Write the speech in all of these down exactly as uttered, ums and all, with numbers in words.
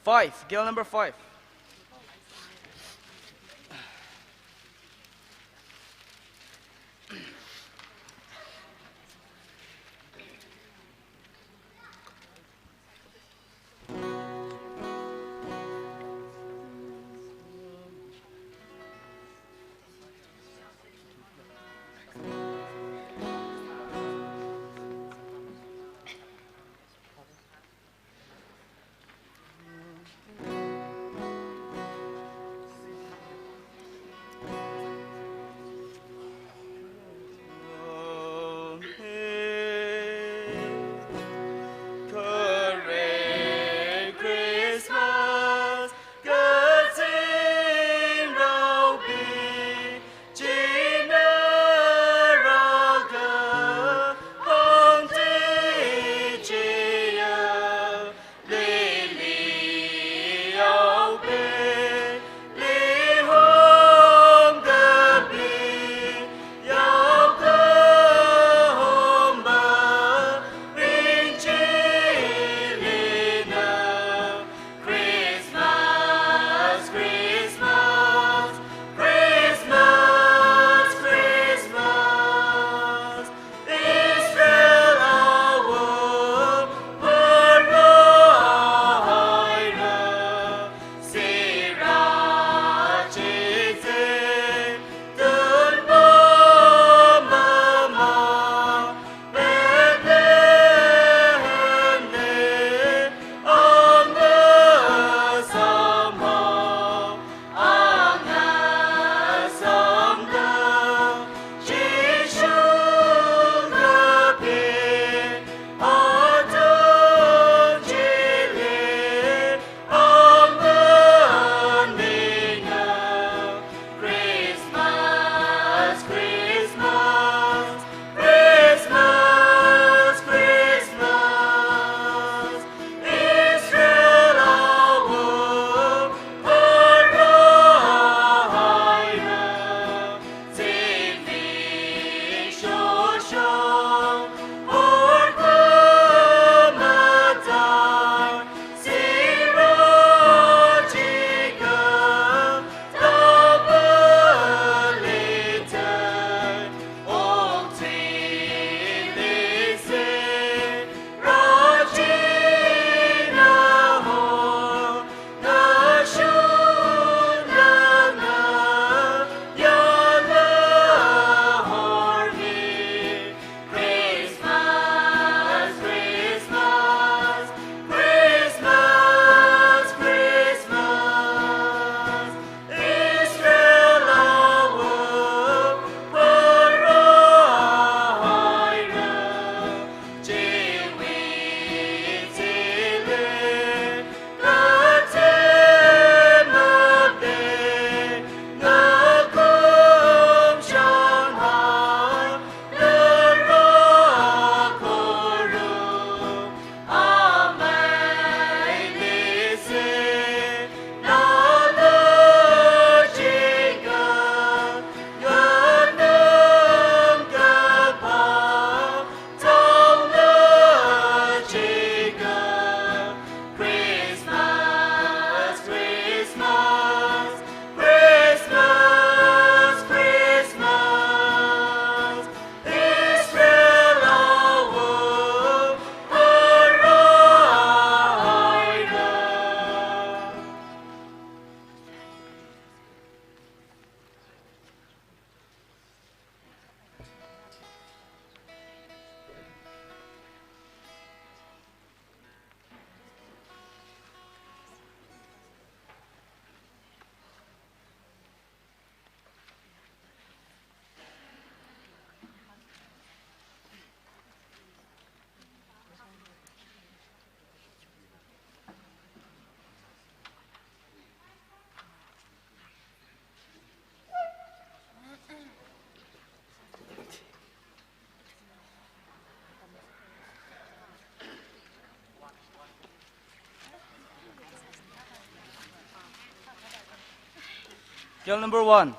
Five, girl number five. Christmas, Christmas, Christmas, Christmas. Israel awo, parhaira, sira chitse, tunpa mama, Bethlehem ne, anga samhao, anga samda, Jishu kapi, atam chili, anga nina. Christmas, Christmas, Christmas, Christmas. Israel awo, parhaira, zimik shosho, orkha matai, sira chikha, tapalite. Christmas, Christmas, Christmas, Christmas. Israel awo, parhaira, chiwui chili, kathema pe, ngakum shangha, nara khorum, Christmas, Christmas, Christmas, Israel awo, parhaira. Girl number one.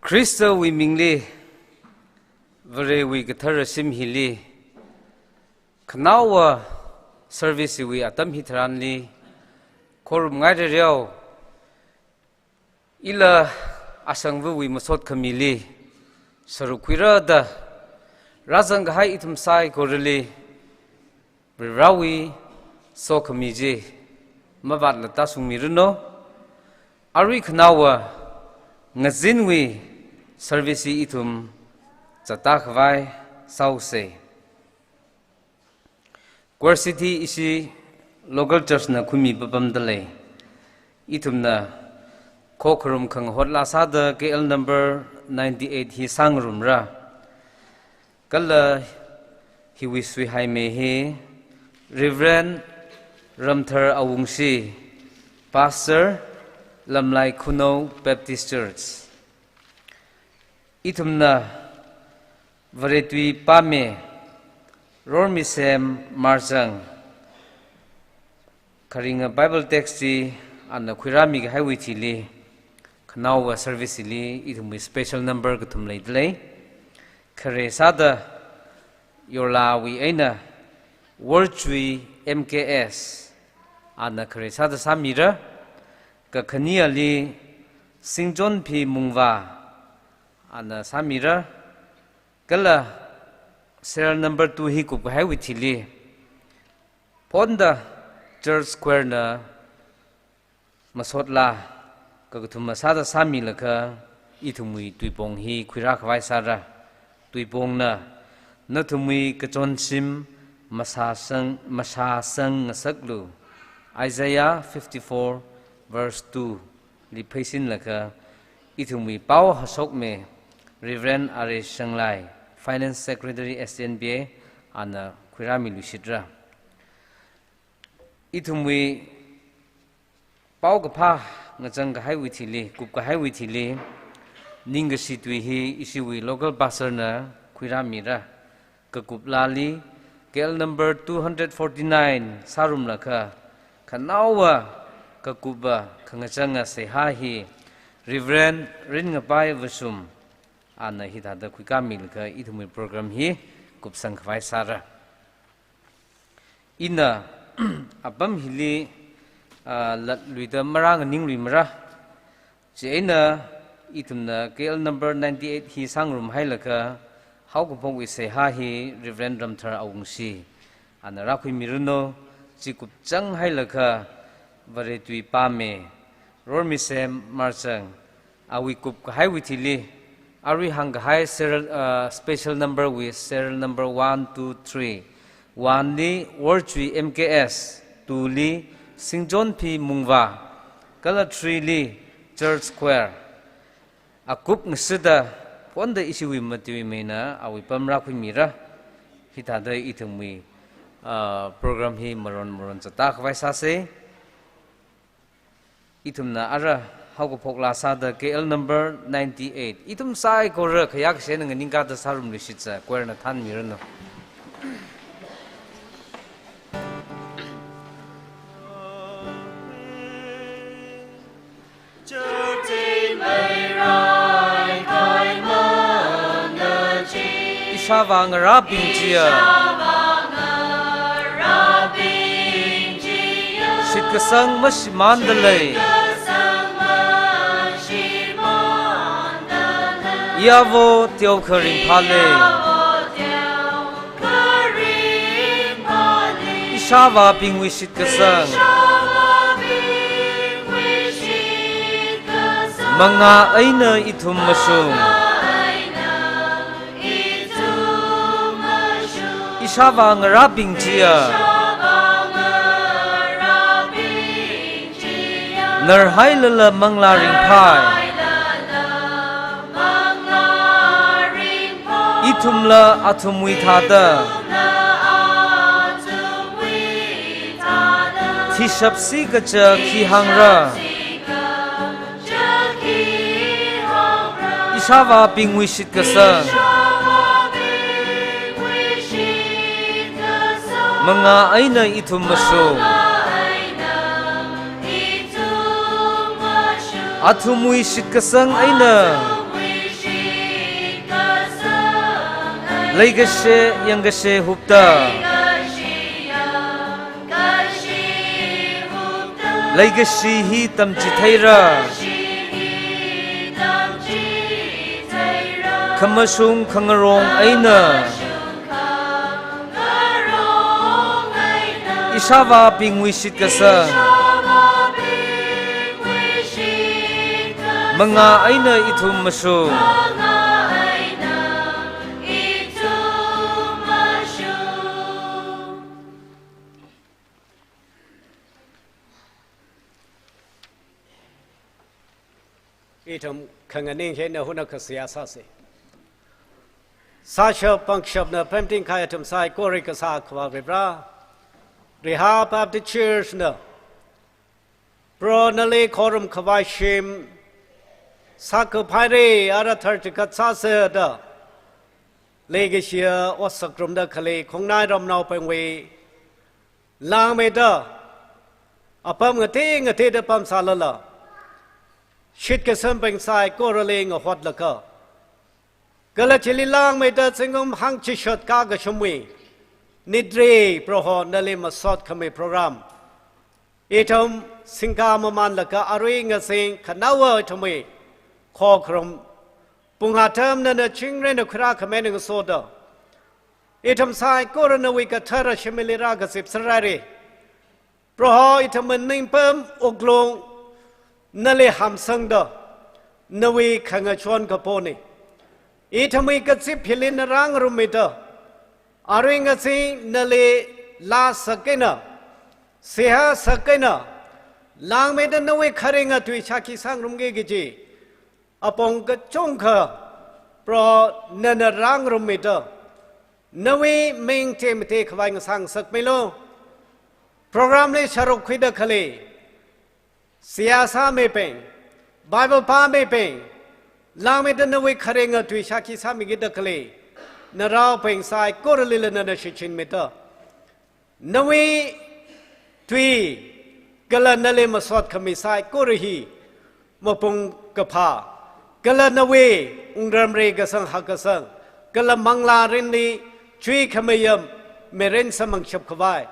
Khristawui mingli, Varewui kathara shim hili, khanaowa service wui atam hitharanli, khorum ngai rereo, ila ashangvawui masot khamili, sharuk khuira da, rāzang kahai ithum saikorali, Varivarawui sokhami chi mavātla tāshungmiranu. Arui khanaowa ngazinwui service ithum zatda khavai sāusei. Choir seat hi ishi local church na khuimi papamda lei. Ithumna khokharum khangahotla sāda K L number ninety-eight hi sāngarumra. Kala hiwui suihaime hi Reverend Ramthar Awungshi, Pastor, Lamlai Khunou Baptist Church. Ithumna Varetui Pame, Rormisem Marchang, kharinga Bible text chi ana khuirāmi kahaiwui thili, khanaowa service li ithumwui special number kathum leida lei. Khare sāda Yorlawui eina Worchui M K S ana khare sāda sāmira, kakhaneli Singchonphi Mungva ana sāmira, kala serial number two hi kup kahaiwui thili, Phonda Church Choir na masotla, kakathuma sāda sāmilaga, ithumwui tuipong hi khuirā khavai sāra. Tuipongna, nathumwui kachonshim mashāsang, mashāsang ngasaklu. Isaiah fifty-four verse two li pheisinlaga, ithumwui pao hashokme, Reverend R A Shanglai, Finance Secretary S T N B A, ana khuirāmiluishitra. Ithumwui paokaphā ngachang kahaiwui thili, kup kahaiwui thili, ningkashi tui hi ishiwui local pastor na khuirāmira. Kakup laali, K L number two hundred forty-nine sārumlaga, khanaowa kakupa khangachanga seihā hi Reverend Ringapai Vashum ana hithāda khuikāmilaga ithumwui program hi kupsang khavai sāra. Ina apam hili, ah, latluida marānganingluimara. Chieina ithumna K L number ninety-eight hi sāngarumhailaga, haokaphokwui seihā hi Reverend Ramthar Awungshi ana rākhuimiranu. Chi kupchang hailaga, Varetui Pame, Rormisem Marchang, awui kup kahaiwui thili, arui hāngkahai serial, uh, special number wui serial number one, two, three. One li Worchui M K S, two li Singchonphi Mungva, kala three li Church Choir. Akup ngasāda, phonda ishiwui matuimeina awui pam rākhuimira. Hithāda ithumwui, uh, program hi maron maron zatda khavai sāsei. Ithumna ara haokaphokla sāda K L number ninety-eight. Ithum saikora khayākashe na nganingkāda sārumluishitsa, choir na thanmiranu. Ishāvā ngarābing chiya, shitkasang mashimānda lei. Iyavo teokha ringphālei. Ishāvābingwui shitkasang. Mangā eina ithum mashung. Ishāvā ngarābing chiya, narhailala manglā ringphai. Ithumla athumwui thāda thishapsi kaja khi hāngra? Ishāvābingwui shitkasang. Mangā eina ithum mashung. Athumwui shitkasang eina Leikashi yangkashi hupta, leikashi hi tamchitheira. Khamashung khangarong eina, ishāvābingwui shitkasang mangā eina ithum mashung. Ithum khanganing hina hunakha seihā sāsa. Sāshap pangshapna pemting kahai athum saikora kasā Akhava Varivara, Rihā Baptist Church na Proho nali khorum khavai shim sākaphaira, ara tharchikat sāsa da leikashiya otsak rumda khalei khongnai ramnaobingwui langmeida apam ngatei ngateida pamsālala, shitkasangbing saikorali ngahotlaga, kala chili langmeida zingkum hangchishat kakashumwui nidre Proho nali masot khami program ithum singkā mamānlaga arui ngazin khanaowa ithumwui khokharum pung atam nana chingri eina khuirākhami eina ngasoda, ithum saikora nawui kathara shimli rākazip sāra. Proho, ithum maningpam wuklung nali hamsangda nawui khangachon kapona. Ithumwui kazip hili na rāngarummida, arui ngazin nali lāsak eina, seihā sak eina, langmeida nawui kharinga tui shākhi sāngarumki kaji apong kachungkha Proho nana rāngarummida, nawui ming theimate khavai ngasāngasakmilu. Program li sharuk khuida khalei seihā sāmibing, Bible pāmibing, langmeida nawui kharinga tui shākhi sāmikida khalei naraobing saikoralila nana shichinmida, nawui tui kala nali masot khami saikora hi mapung kaphā, kala nawui wungramli kasang hakkasang, kala manglārinli chuikhamayam mirin samphangshap khavai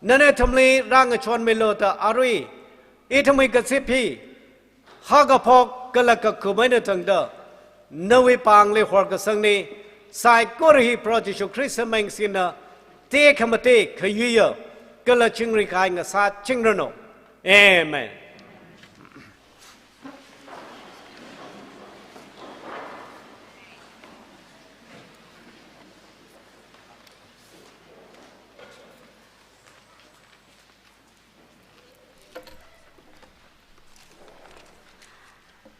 nana ithumli rāngachonmilu da arui ithumwui kazip hi hakaphok kala kakhum eina tangda nawui pāngli horkasangna. Saikora hi Proho Jishu Khrista ming singda tekhamatei khayuiya kala chingri kahai ngasāchingranu. Amen.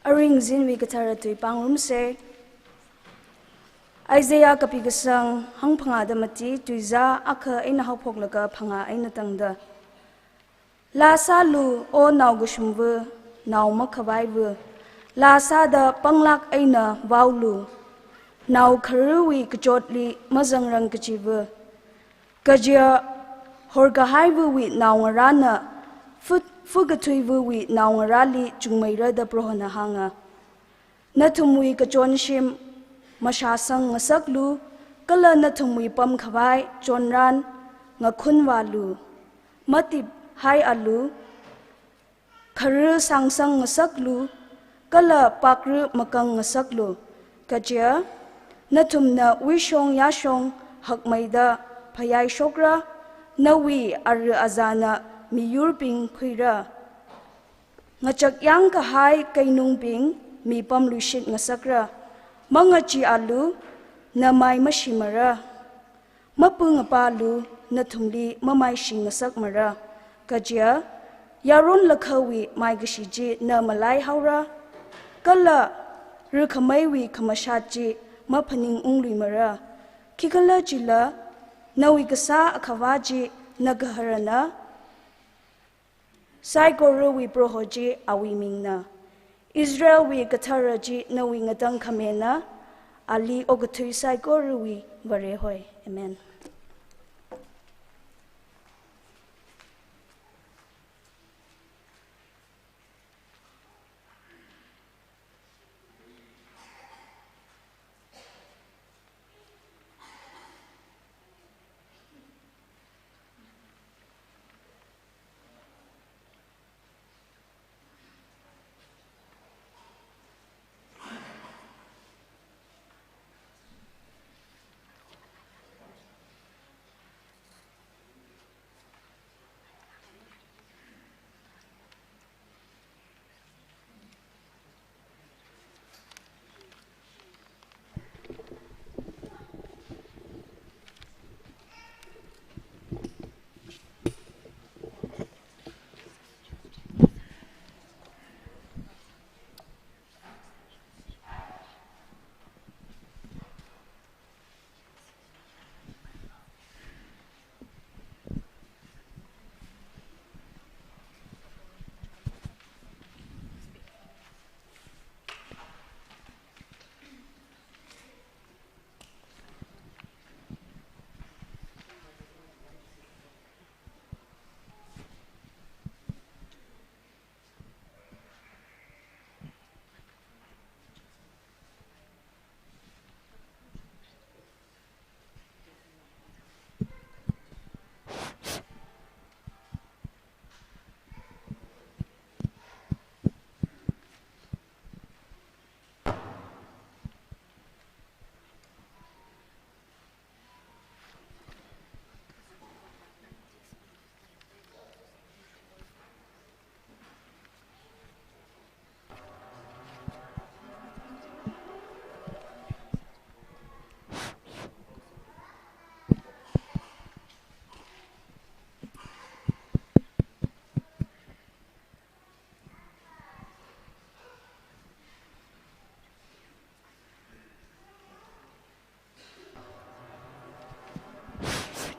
Aring zinwui kathara tui pāngarumsa. Isaiah kapi kasang hangphangāda mati, tuizā akha eina haophoklaga phangā eina tangda. Laa sālu, O nao kashungva, nao makhavaiva, laa sāda panglāk eina vaolu, nao khararwui kachotli mazangrang kachiva. Kaja horkahaivawui naongarāna, fu-, fukathuivawui naongarāli chungmeira da Prohona hānga. Nathumwui kachonshim mashāsang ngasaklu, kala nathumwui pamkhavai chonran ngakhunvālu. Matip haialu, kharar sāngsang ngasaklu, kala pakra makang ngasaklu. Kaja nathumna uishong yāshong hakmeida phayai shokra, nawui ara azāna miyurbing khuira. Ngachak yāngkahai keinungbing mipamluishit ngasakra. Mangacheealu, na mai mashimara. Mapungapālu, nathumli mamaishing ngasakmara. Kaja yaron lakhawui maikashi chi na malaihaora, kala rakhameiwui khamashat chi maphaningungluimara. Khikhalajila nawui kasā Akhava chi nagaharana, saikorawui Proho chi awui mingna. Israelwui Kathara chi nawui ngatangkhamena, ali okathui saikorawui Vare hoi. Amen.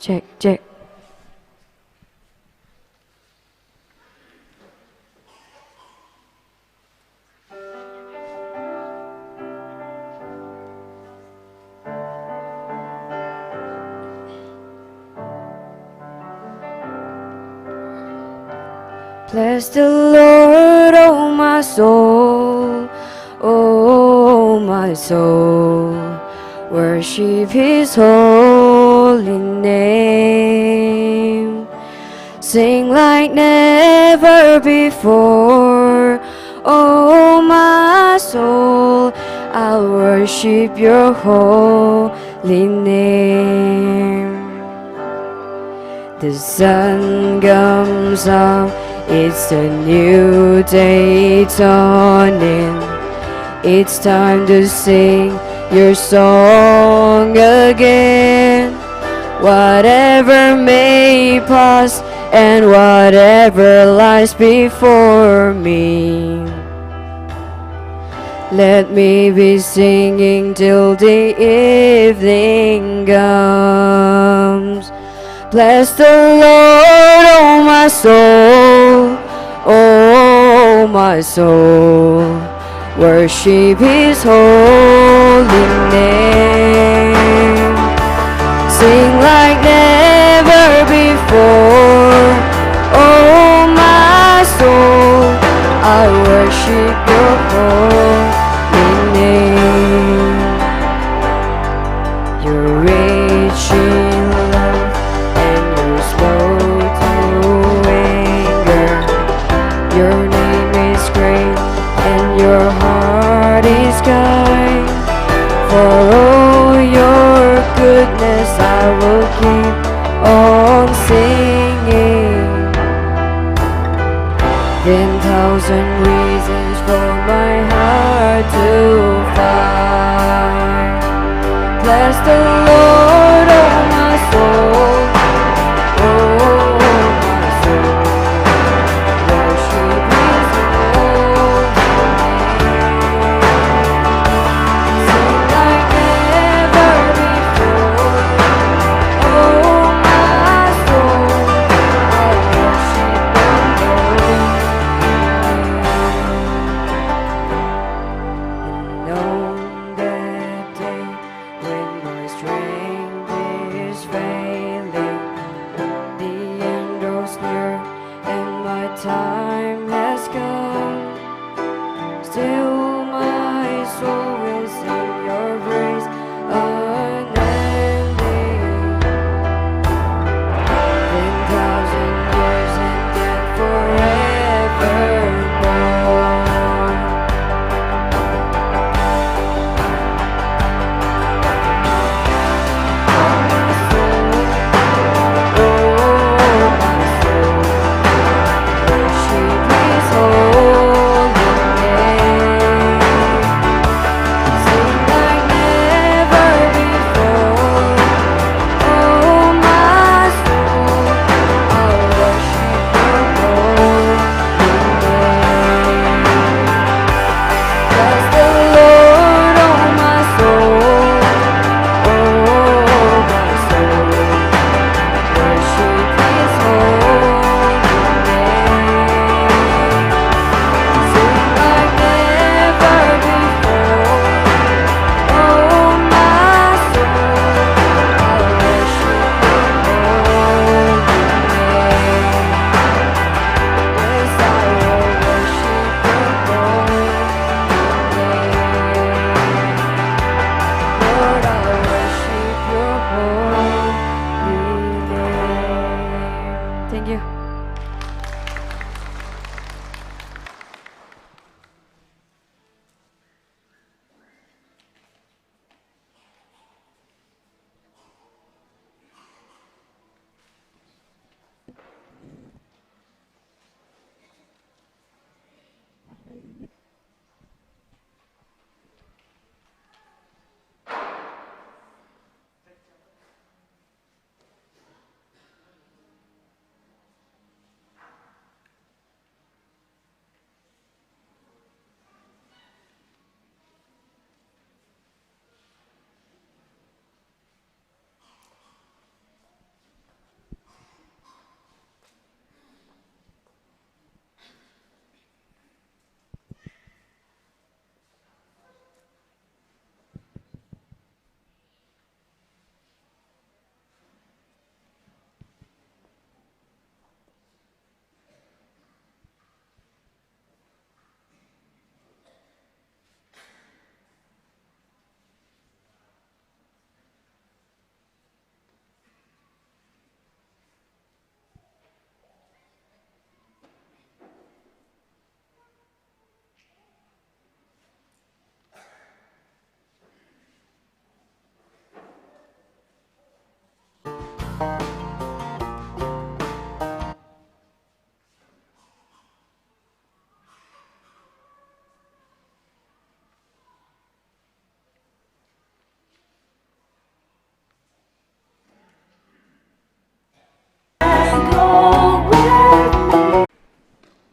Check, check. Bless the Lord, oh my soul, oh my soul, worship his holy name. Sing like never before, oh my soul, I'll worship your holy name. The sun comes up, it's a new day dawning. It's time to sing your song again. Whatever may pass and whatever lies before me, let me be singing till the evening comes. Bless the Lord, oh my soul, oh my soul, worship his holy name. Sing like never before, oh my soul, I worship your holy name. You're rich in love and you're slow to anger. Your name is great and your heart is kind. For all your goodness, I will keep on singing. Ten thousand reasons for my heart to find. Bless the Lord, oh my soul, oh my soul, worship his holy name. Sing like never before, oh my soul, I worship your holy name. And on that day when my strength is failing, the end draws near and my time has come. Still my soul will sing your praise unending. Ten thousand years and then forevermore. Bless the Lord, oh my soul, oh my soul, worship his holy name. Sing like never before, oh my soul, I worship your holy name. Yes, I will worship your holy name. Lord, I worship your holy name. Thank you.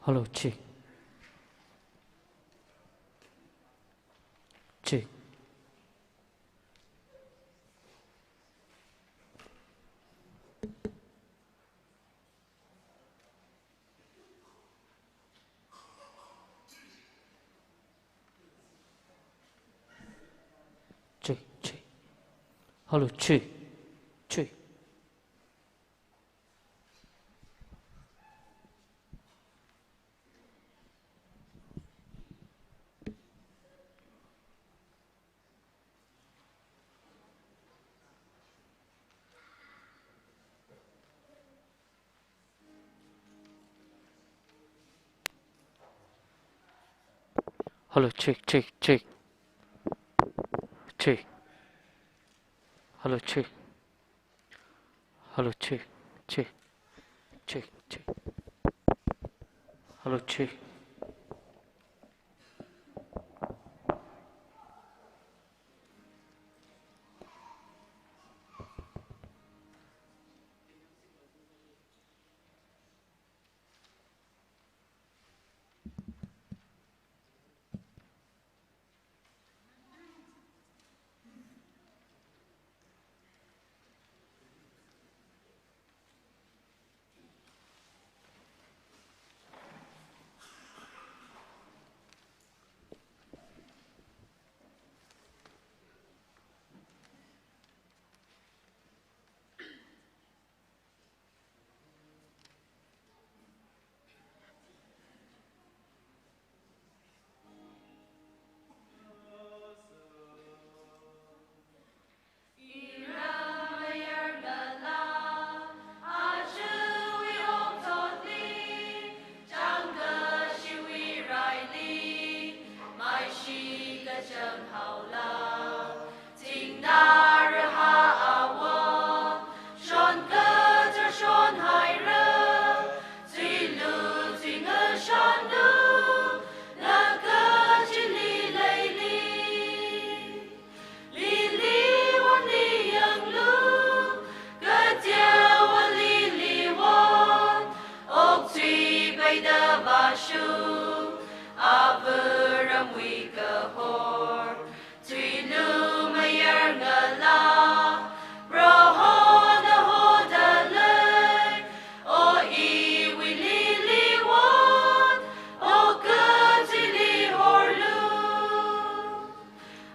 Hello, check. Check. Check, check. Hello, check. Check. Hello, check, check, check. Check. Hello, check. Hello, check, check, check, check. Hello, check.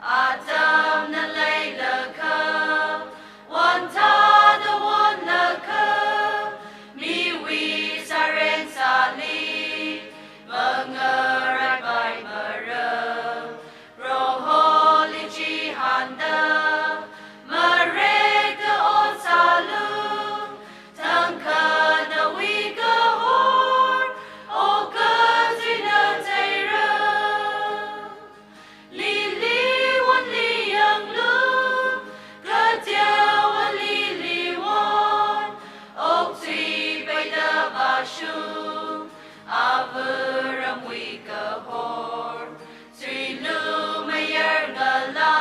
Atam naleilakha, wantada wanlakha, miwui saren sali, mangaraipai maram, Proholi chihānda, marekta ot sālu, thangkha nawui kahor, okathuina theira. Lili wonli yanglu, kateowa lili won, okthui peida vāshung, avaramwui kahor. Thuilu mayar ngala,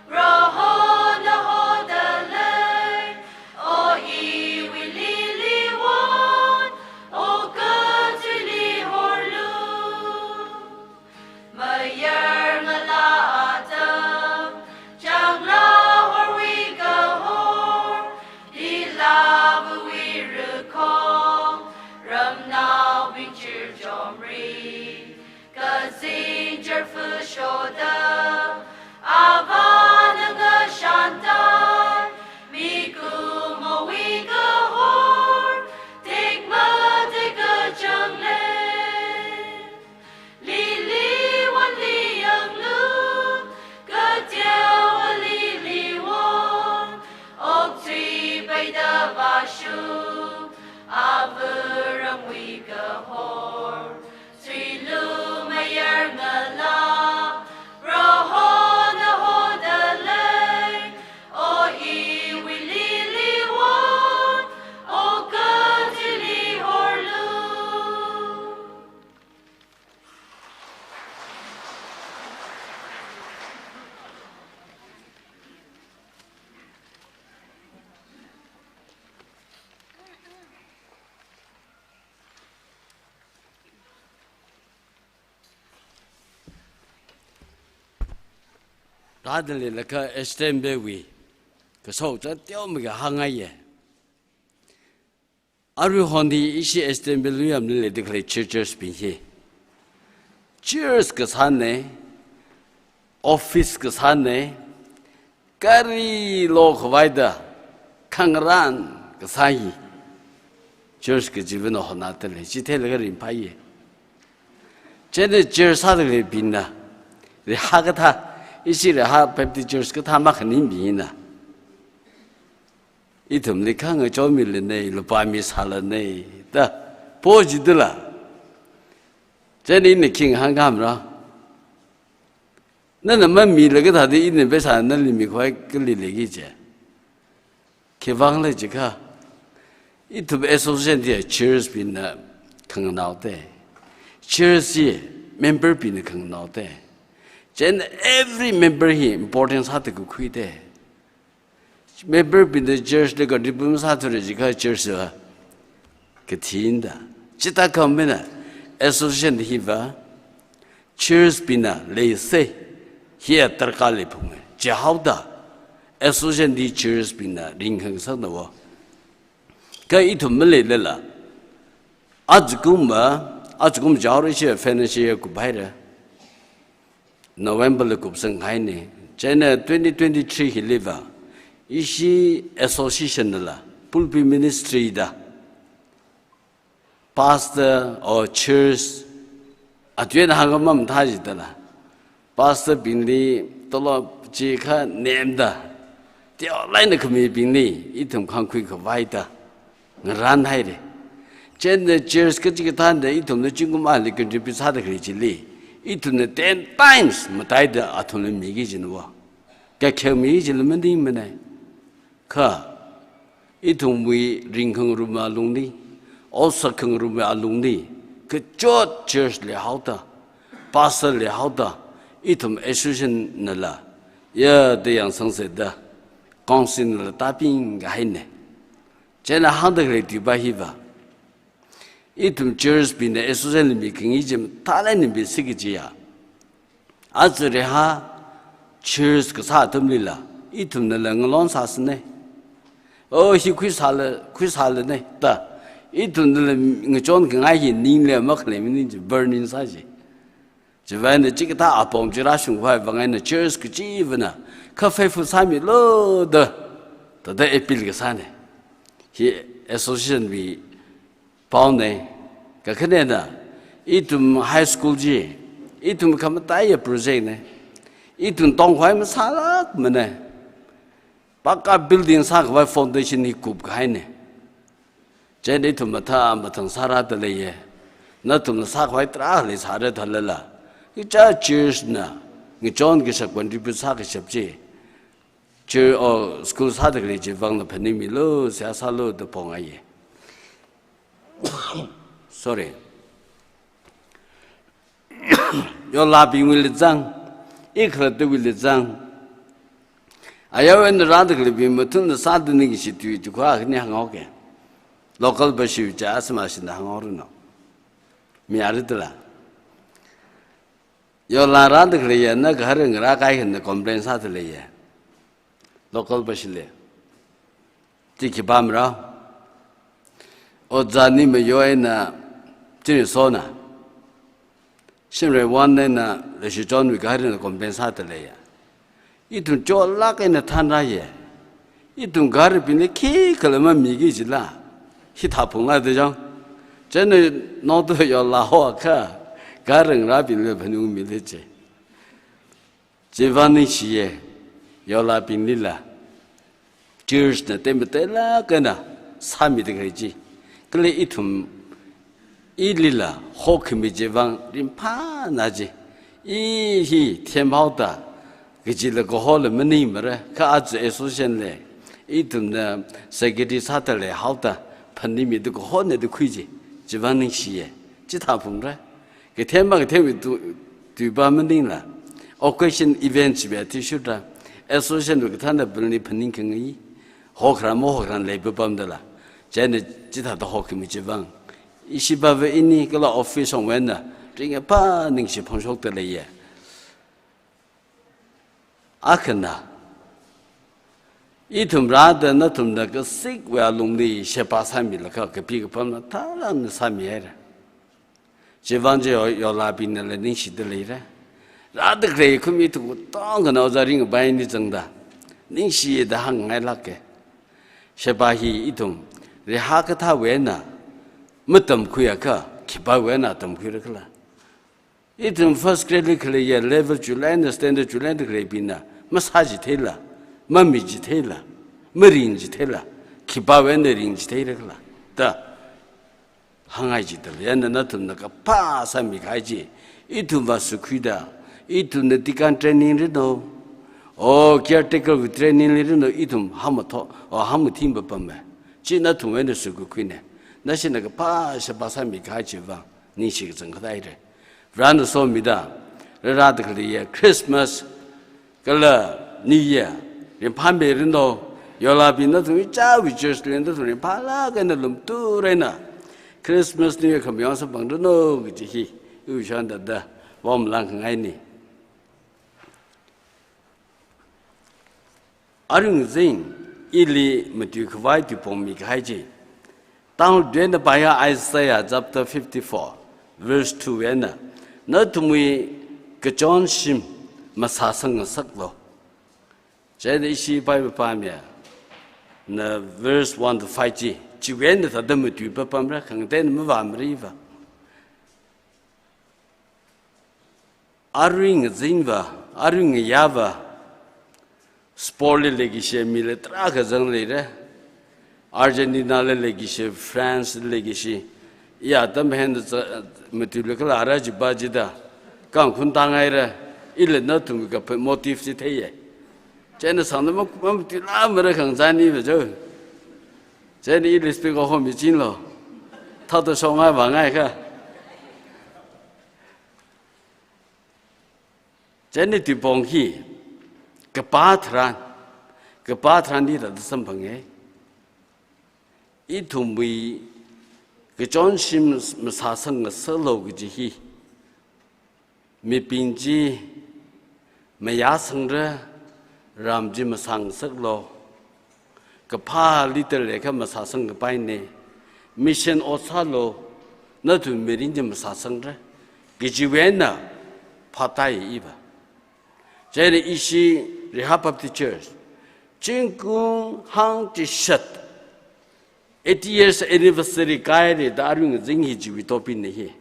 Prohona hoda lei, o iwui lili won, okathuili horlu. Mayar ngala atam, changla horwui kahor, hilavawui rakhong, ramnaobing chirchomri, kazing charfa shoda, avāna ngashantai, mikumowui kahor, tekmatei kachang lei. Lili wonli yanglu, kateowa lili won, okthui peida vāshung, avaramwui kahor. Thuilu mayar ngala, Proho Tadalei laka H T M B wui kasao cha teomei kahāng ngaiye. Arui hon hi ishi H T M B luyamli leida khalei churches bing hi, church kasāne, office kasāne, kari lokhavai da khangarān kasā hi church kajivana hona talei, chitheilaga ringphāye. Chieina church sāda khaleibingna, Reha kathā, ishi Reha Baptist Church kathā makhaningbingna, ithumli khangachonmi lane, lupāmi sālane da pojidala. Chieina ina khi ngahānkāmara? Nana mamilaga thāda ina pheisā nali mikhavai kali leiki je. Khivang lei jiakha, ithum association hi church bingna khanganaote. Church hi member bingna khanganaote. Chieina every member hi important sāda kakhuite. Member bingna church li contribute masāthura jiakha church va kathinda. Chithākha mina association hiva church bingna leisei, hiya darkar leiphunge. Chihaoda association hi church bingna ringkhangasakna wo. Kha ithum maleilala, ajakumva, ajakum jaori shi financial year kuphaira. November li kupsanghaine. Chieina twenty twenty-three hiliva, ishi association nala, pulpit ministry da, pastor or church, atui eina hāngkhamam thā jidala, pastor bingli tolop chi khanemda, teolaina khamibingli ithum khangkhui khavai da ngarānhaire. Chieina church kachikathāna ithumna zingkum ali contribute sāda khalei chili, ithumna ten times mataida athumli miki jina wo. Kakheng mi jila maningmane. Kha ithumwui ringkhangarumwui alungli, otsak khangarumwui alungli, kachot church leihaoda, pastor leihaoda, ithum association nala, ya da yangsangse da, council nala tāpingkahaine. Chieina hāngda khalei tuipa hiva, ithum church bingna association li mikhangi chi mathālāk eina misiki jiya. Aja Reha church kasā atamlila, ithumnala ngalon sāsane. O, hi khuisāla, khuisālane da ithumnala ngachonkhangai hi ningli makhalei maning chi, burning sā chi. Chiwui vangna chikathā apong chi rāshungkhavai vang eina church kachivana kha faithful sāmilu da, thāda appeal kasāne. Hi association wui paone. Kakhanena, ithum high school chi, ithum khamataiya project ne. Ithum tongkhavai masālākmane. Pakka building sākhavai foundation hi kupkahaine. Chieina ithum mathā mathang sārāda leiye. Nathumna sākhavai tarākha leisāra thālala, icha church na ngachon kashap contribute sākashap chi, church or school sāda khalei chivangla phaningmilu, seihā sālu da pongaiye. Sorry. Yolabingwuili zang, ikhalattawuili zang. Ayarwui eina rāda khaleibing mathun sāda ningshi tui tui kha khani hānghaoke. Local bashwui cha asama shinda hānghaoranu. Mi aridala. Yola rāda khaleiya, na gahar ngarā kaikhana complain sāda leiye. Local bashli. Chi khipāmara? Ojā Nimayo eina, Chinisona, Shimrei One eina, Leishichonwui gahar eina complain sāda leiya. Ithum cholāk eina thanrāye. Ithum gaharibingli khikhala mamiki jila, hithā phungla da jang. Chieina nongtu yola hoakha, gahar ngarābingli phaningmile chi. Chivang ningshiye, yolabinglila church na temba tela kana sāmida khalei chi. Kala ithum ilila hokhami chivang ringphāna chi. I hi themhaoda kajila kahola maningmara, kha aja association li ithumna secretary sāda leihaoda phaningmida kahona da khui chi. Chivang ningshiye. Chithā phungra. Kathema kathemwui tu, tuipa maningla, occasion events wui athishurda, association wui kathānabingli phaningkhangai, hokharan mahokharan leipapamdala, chieina chithāda hokhami chivang, ishivava ini kala office shongwui eina ringkaphā ningshi phongshokda leiye. Akhana, ithum rāda nathumna kasikwui alungli sheba sāmilaga kapi kapamna tharan sāmihaira. Chivang chi yo-, yolabingnala ningshida leira. Rāda khalei khumi ithum katongana ojā ringphāni zangda ningshida hāngngailāka. Sheba hi ithum reihā kathāwui eina matamkhuiakha, khipāwui eina tamkhuira khala? Ithum first grade li khaleiya level chulai eina standard chulai eina khaleibingna masāchitheila, mamichitheila, maringchitheila, khipāwui eina ringchitheira khala da hāngngai jidalei. Chieina nathumna kaphā sāmikahai chi, ithumva sukhuida, ithumna deacon training rino, o caretaker wui training li rino, ithum hāmatho, o hāmathing papamma. Chi nathumwui eina sukhui khuina. Nashina kaphā sheba sāmikahai chivang ningshi kachangkhat haira. Varena somida, rārāda khaleiya Christmas kala New Year ringphāmi rino, yolabing nathum ichāwui church li nathum ringphālāk eina lumtur eina Christmas, New Year khamayong sāphangrino kaji hi, i shonda da, vomlang khangaina. Arui ngazin ili matuikhavai tuipongmi kahai chi, Tangkhul tuina pāya Isaiah chapter fifty-four, verse two eina, nathumwui kachonshim masāsang ngasaklo. Chieina ishi Bible pāmiya, na verse one to five chi, chiwui eina thāda matui papamra, khangateina mavāmariva. Arui ngazinva, arui ngayāva, sport li leikashi mila tarākha zangleira. Argentina li leikashi, France li leikashi, iya atam hen za-, matuilaga kala ara jiba jida, kangkhun tāngaira, ila nathum kaphe motive chi theiya. Chieina sangna ma, ma matuilamara khangazan iva jo. Chieina ili speaker homichinlo. Thāda shongai vāngaikha. Chieina tuipong hi, kapā tharan, kapā tharan hithāda samphanga. Ithumwui kachonshim masāsang ngasaklo kaji hi, mibing chi mayāsangra, ram chi masāngasaklo, kaphā leader leiakha masāsang kapaina, mission ot sālo, nathum mirin chi masāsangra kajiwui eina phātai iva. Chieina ishi Reihā Baptist Church zingkum hangchishat eighty years anniversary kāhaira da arui ngazin hi chiwui topic na hi.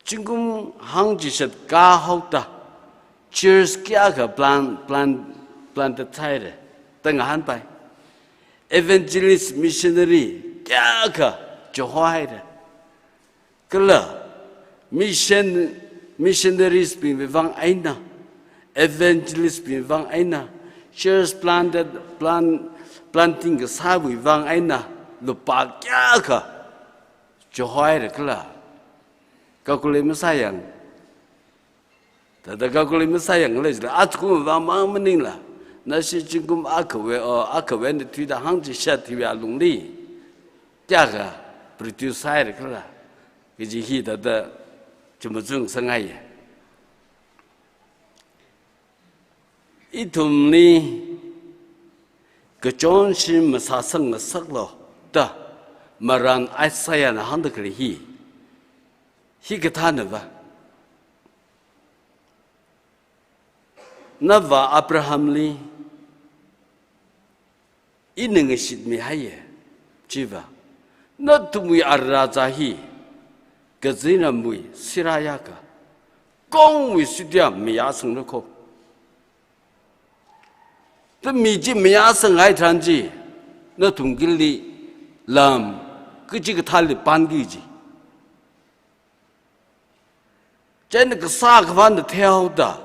Zingkum hangchishat kāhaoda church kayākha plant, plant, planted sāhaira da ngahānpai. Evangelist, missionary kayākha chihohaira. Kala mission, missionaries bingwui vang eina, evangelist bingwui vang eina, church planted, plant, planting kasāwui vang eina lupā kayākha chihohaira khala? Calculate masāyang. Thāda calculate masāyang leisila, athum vang mang maningla, nashi zingkum akhawui, o, akhawui eina thuida hangchishat hiwui alungli kayākha produce sāhaira khala kaji hi thāda chumachung sāngaiya. Ithumli kachonshim masāsang ngasaklo da marān Isaiah na hāngda khalei hi, hikathānava. Nava Abrahamli ina ngashitmihaiya, chiva, nathumwui ara zā hi kazinramwui sirayākha kongwui sutiya mayāsangra kho. Da mi chi mayāsanghai tharan chi, nathum khili lam kachikathāli panki ji. Chieina kasā akhava na theihaoda,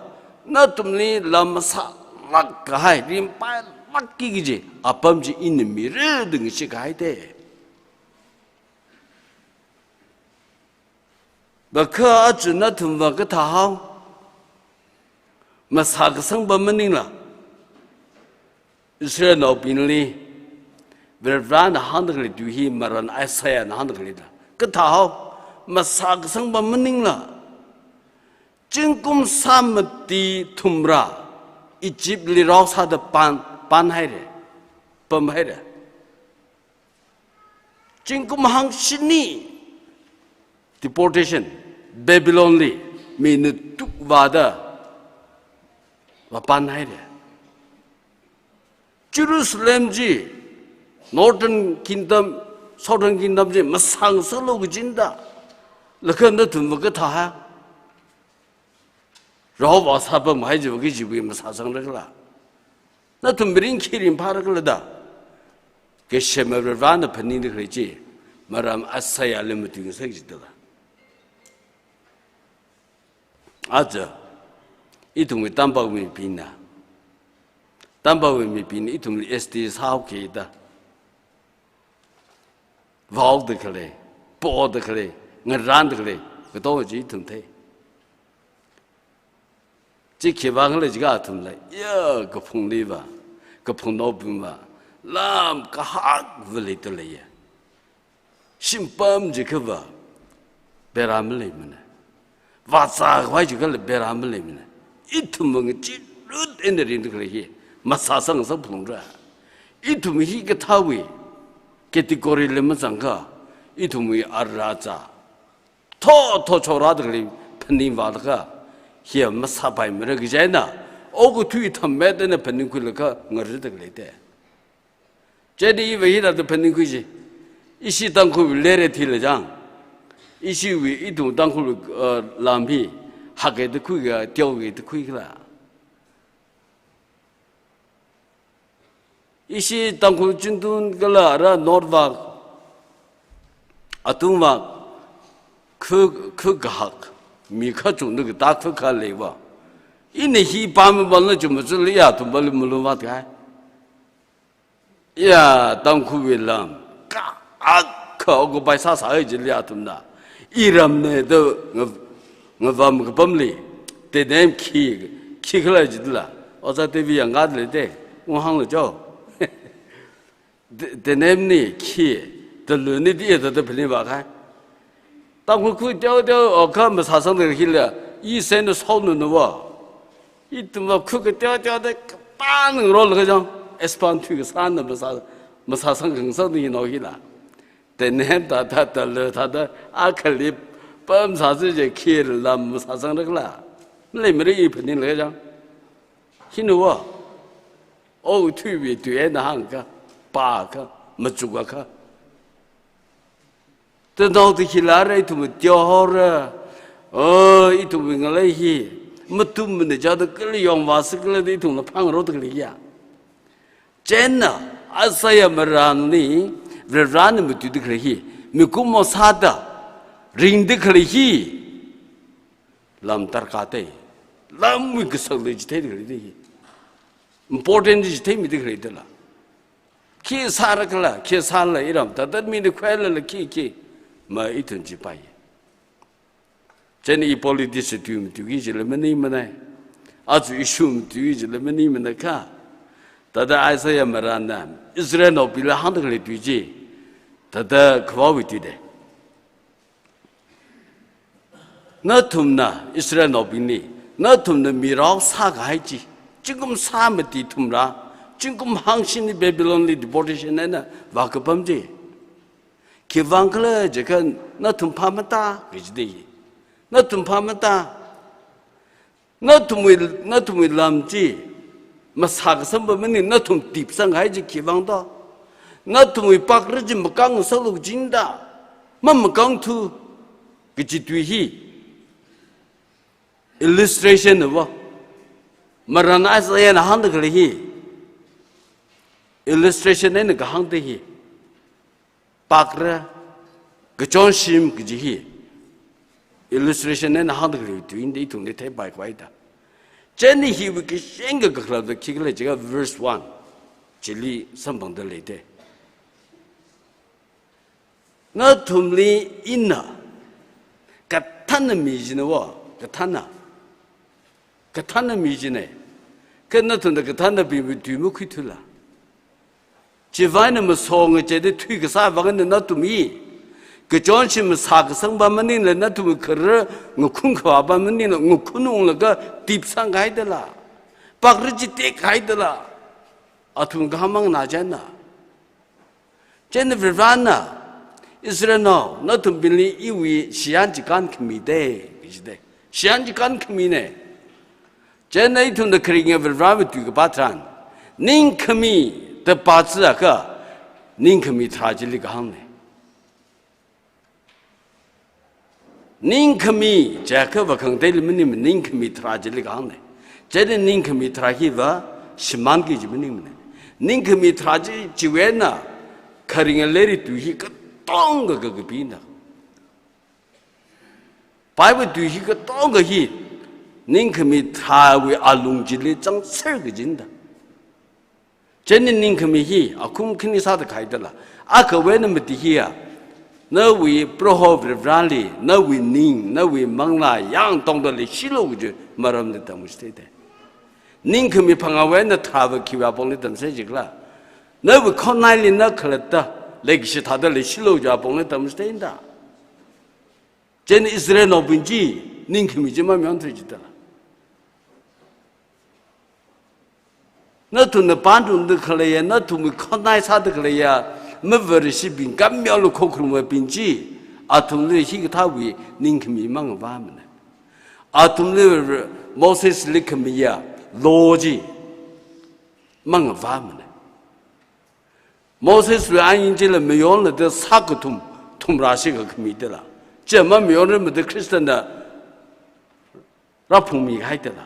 nathumli lam masālāk kahai, ringphālākki kaji apam chi ina mira da ngashit kahai te. Ba kha aja nathumva kathāhao? Masākasang pam maningla? Israelnaobingli Varivarana hāngda khalei tui hi marān Isaiah na hāngda khaleila kathāhao? Masākasang pam maningla? Zingkum sāmati thumrā Egyptli rao sāda pan, pan haira, pam haira. Zingkum hangshini deportation, Babylonli mi natuk vāda vāpan haira. Jerusalem chi, Northern Kingdom, Southern Kingdom chi masāngasaklu kajina da, laga nathumva kathā ha. Rao vāsāpamhai chiva kajiwui masāsangrakhala? Nathum mirin khi ringphārakhala da? Kashema Varivarana phaningda khalei chi, maram Isaiahli matuingasak jidala. Aja, ithumwui tampakmibingna, tampakmibingna ithumli S T sāhaokida, vaoda khalei, poda khalei, ngaranda khalei, katonga chi ithum thei. Chi khivang khala jiakha athumla, ya, kaphungliva, kaphungnaobingva, lam kahakva leida leiya. Shimpam jiakhava, bera maleimana. Vāzākhavai jiakhala bera maleimana. Ithumva ngachirut eina ringda khalei hi, masāsangngasak phalungra. Ithum hi kathāwui categoryli mazangakha, ithumwui ara zā, thotho chorāda khalei phaningvālaga, hiya masāpaimara kaji eina, okathui thammet eina phaningkhuilaga ngarida khalei te. Chieina iva hithāda phaningkhui ji. Ishi Tangkhulwui lere thila jang, ishiwui, ithum Tangkhulwui, uh, lam hi, hakkida khuikhala, teokida khuikhala? Ishi Tangkhul Chingtung kala ara North vak, Atung vak, khu, khu kahak, mi kachungna katā khu kha leiva. Ina hi pam pamla chumachuli ya athum pali malungvātkahai. Ya, Tangkhulwui lam, ka, akha occupy sāsāhai chili athumna, iramna da nga, ngavam kapamli, tenem khi, khikhala jidala. Ojā T V yangkada lei te, unghānglu jo. Te-, tenemni khi, taluni di da da phaningvākahai. Tangkhul khu teoteo, o, kha masāsangda hila, i sena saonunava. Ithumva khu kateoteoda kapānang rol kajang, expand thui kasāna masā, masāsang khangasakda hino hila. Tenem thāda, talu thāda, akhali pamsāsi je khi lam masāsangrakhala? Maleimara i phaningla kajang. Hinava, okathuiwui tui eina hāngakha, pāakha, machukakha, tanaoda khila rā ithum teohaora, o, ithumwui ngalei hi matummana jida kali yongvāsi kala da ithumla phāngaroda khalei ya. Chieina, Isaiah marānli, Varivarana matuida khalei hi, mikumo sāda, ringda khalei hi, lam darkar te, lamwui kasakli chitheida khalei te hi. Important chitheimida khalei tala. Khi sārakhala, khi sāla iram, thāda mina khuilala khi khi, ma ithum chipai. Chieina i politics tui matuiki jila maningmana. Aja issue matuiki jila maningmana kha. Thāda Isaiah marānna, Israelnaobingli hāngda khalei tui chi, thāda khavāwui tui te. Nathumna, Israelnaobingli, nathumna mi rao sākahai chi, zingkum sā mati thumrā, zingkum hangshini Babylonli deportation eina vākapam chi. Khivang khala jiakha nathum phāmata, kaji te hi. Nathum phāmata. Nathumwui, nathumwui lam chi masākasang pam maning, nathum tipsanghai chi khivang to. Nathumwui pakra chi makāngasaklu kajina da, mamakāngthu kaji tui hi. Illustration na va. Marān Isaiahna hāngda khalei hi. Illustration eina kahāng te hi. Pakra, kachonshim kaji hi. Illustration eina hāngda khalei tui eina ithumli theipai khavai da. Chieina hiwui kashenga kakhalatva khikhala jiakha verse one. Chili samphangda lei te. Nathumli ina kathānna mi china va, kathānna. Kathānna mi china. Kha nathumna kathānnabingwui tui makhuithula. Chiwui vangna masonga chida thui kasā vangna nathum hi. Kachonshim masākasang pam maningla nathum kharar ngakhun khavā pam maningla ngakhun unglaga tipsangkahai dala. Pakra chi tekhaidala, athum kahāng manganā china. Chieina Varivarana, Israelnao, nathumbingli iwui shiyan chi kānkhamida, kajida. Shiyan chi kānkhamina. Chieina ithumna kharinga Varivarawui tui kapā tharan, ningkhami da pā chiakha, ningkhami tharā chili kahāngna. Ningkhami jiakha va khangateili maningmana, ningkhami tharā chili kahāngna. Chieina ningkhami tharā hiva shimānki kaji maningmana. Ningkhami tharā chi, chiwui eina kharinga lairik tui hi katonga kakapina. Bible tui hi katonga hi ningkhami tharāwui alung chili zangser kajina da. Chieina ningkhami hi akhum khani sāda khaidala, akhawui eina mati hiya, nawui Proho Varivarali nawui ning, nawui manglā yāng tongda leishilu kaji maramli tamchithei da. Ningkhami phangāwui eina tharāva khiwui apongli tamchithei jikhala? Nawui khonnaili na khalatta leikashi thāda leishilu kaji apongli tamchitheina da. Chieina Israelnaobing chi ningkhami chi mamayonthei jida. Nathumna pānrumda khaleiya, nathumwui khonnai sāda khaleiya, mavarashibing, kamayola khokharumaibing chi, athumli hikathāwui ningkhami mangavāmana. Athumli Mosesli khamiya law chi mangavāmana. Moseswui ain chila mayonlada sā kathum thumrāshi kakhamidala, chi mamayonrarmada Khristana rāphungmihaidala.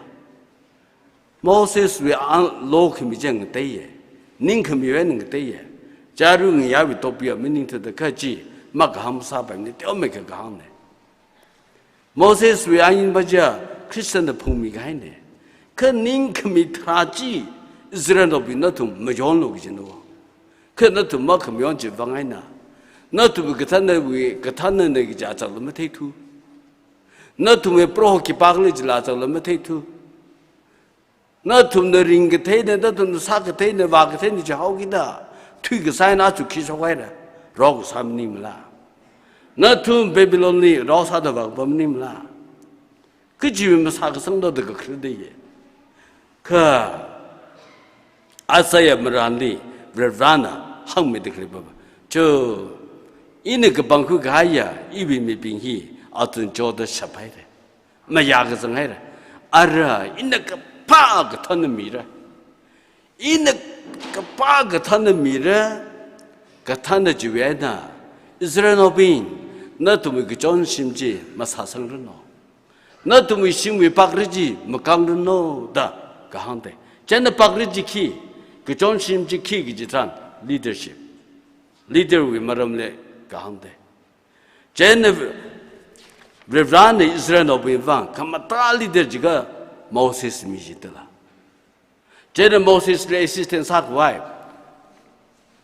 Moseswui ain law khami chi ngateiya, ningkhamiwui eina ngateiya. Chāra ngayāwui tokpiya maningthuda kha chi makahāng sāpaimana, teomeikha kahāngna. Moseswui ainva chiya Khristana phungmikahaina. Kha ningkhami tharā chi Israelnaobing nathum mayonlu kajina. Kha nathum makhamayon chiwui vang eina, nathumwui kathānnawui, kathānnana kaji achāla matheithu. Nathumwui Proho khipākhala chila achāla matheithu. Nathumna ringkatheina, nathumna sākatheina, vākatheina chihaokida, thuikasā eina aja khishokhaira, rokasā maningmala? Nathum Babylonli rosāda vākapa maningmala? Kaji masākasang da da kakhalatdalei. Kha Isaiah marānli Varivarana hāngmida khalei papa, cho, ina kapangkhui kahaiya iwui mibing hi athum choda shaphaira, mayākazang haira. Ara ina kaphā kathānna mira. Ina kaphā kathānna mira. Kathānna chiwui eina, Israelnaobing, nathumwui kachonshim chi masāsangranu. Nathumwui shimwui pakra chi makāngranu da kahāngda. Chieina pakra chi khi, kachonshim chi khi kaji tharan leadership, leader wui maramli kahāngda. Chieina Varivarana Israelnaobing vang khamatā leader jiakha Moses mi jidala. Chieina Mosesli assistant sākhavai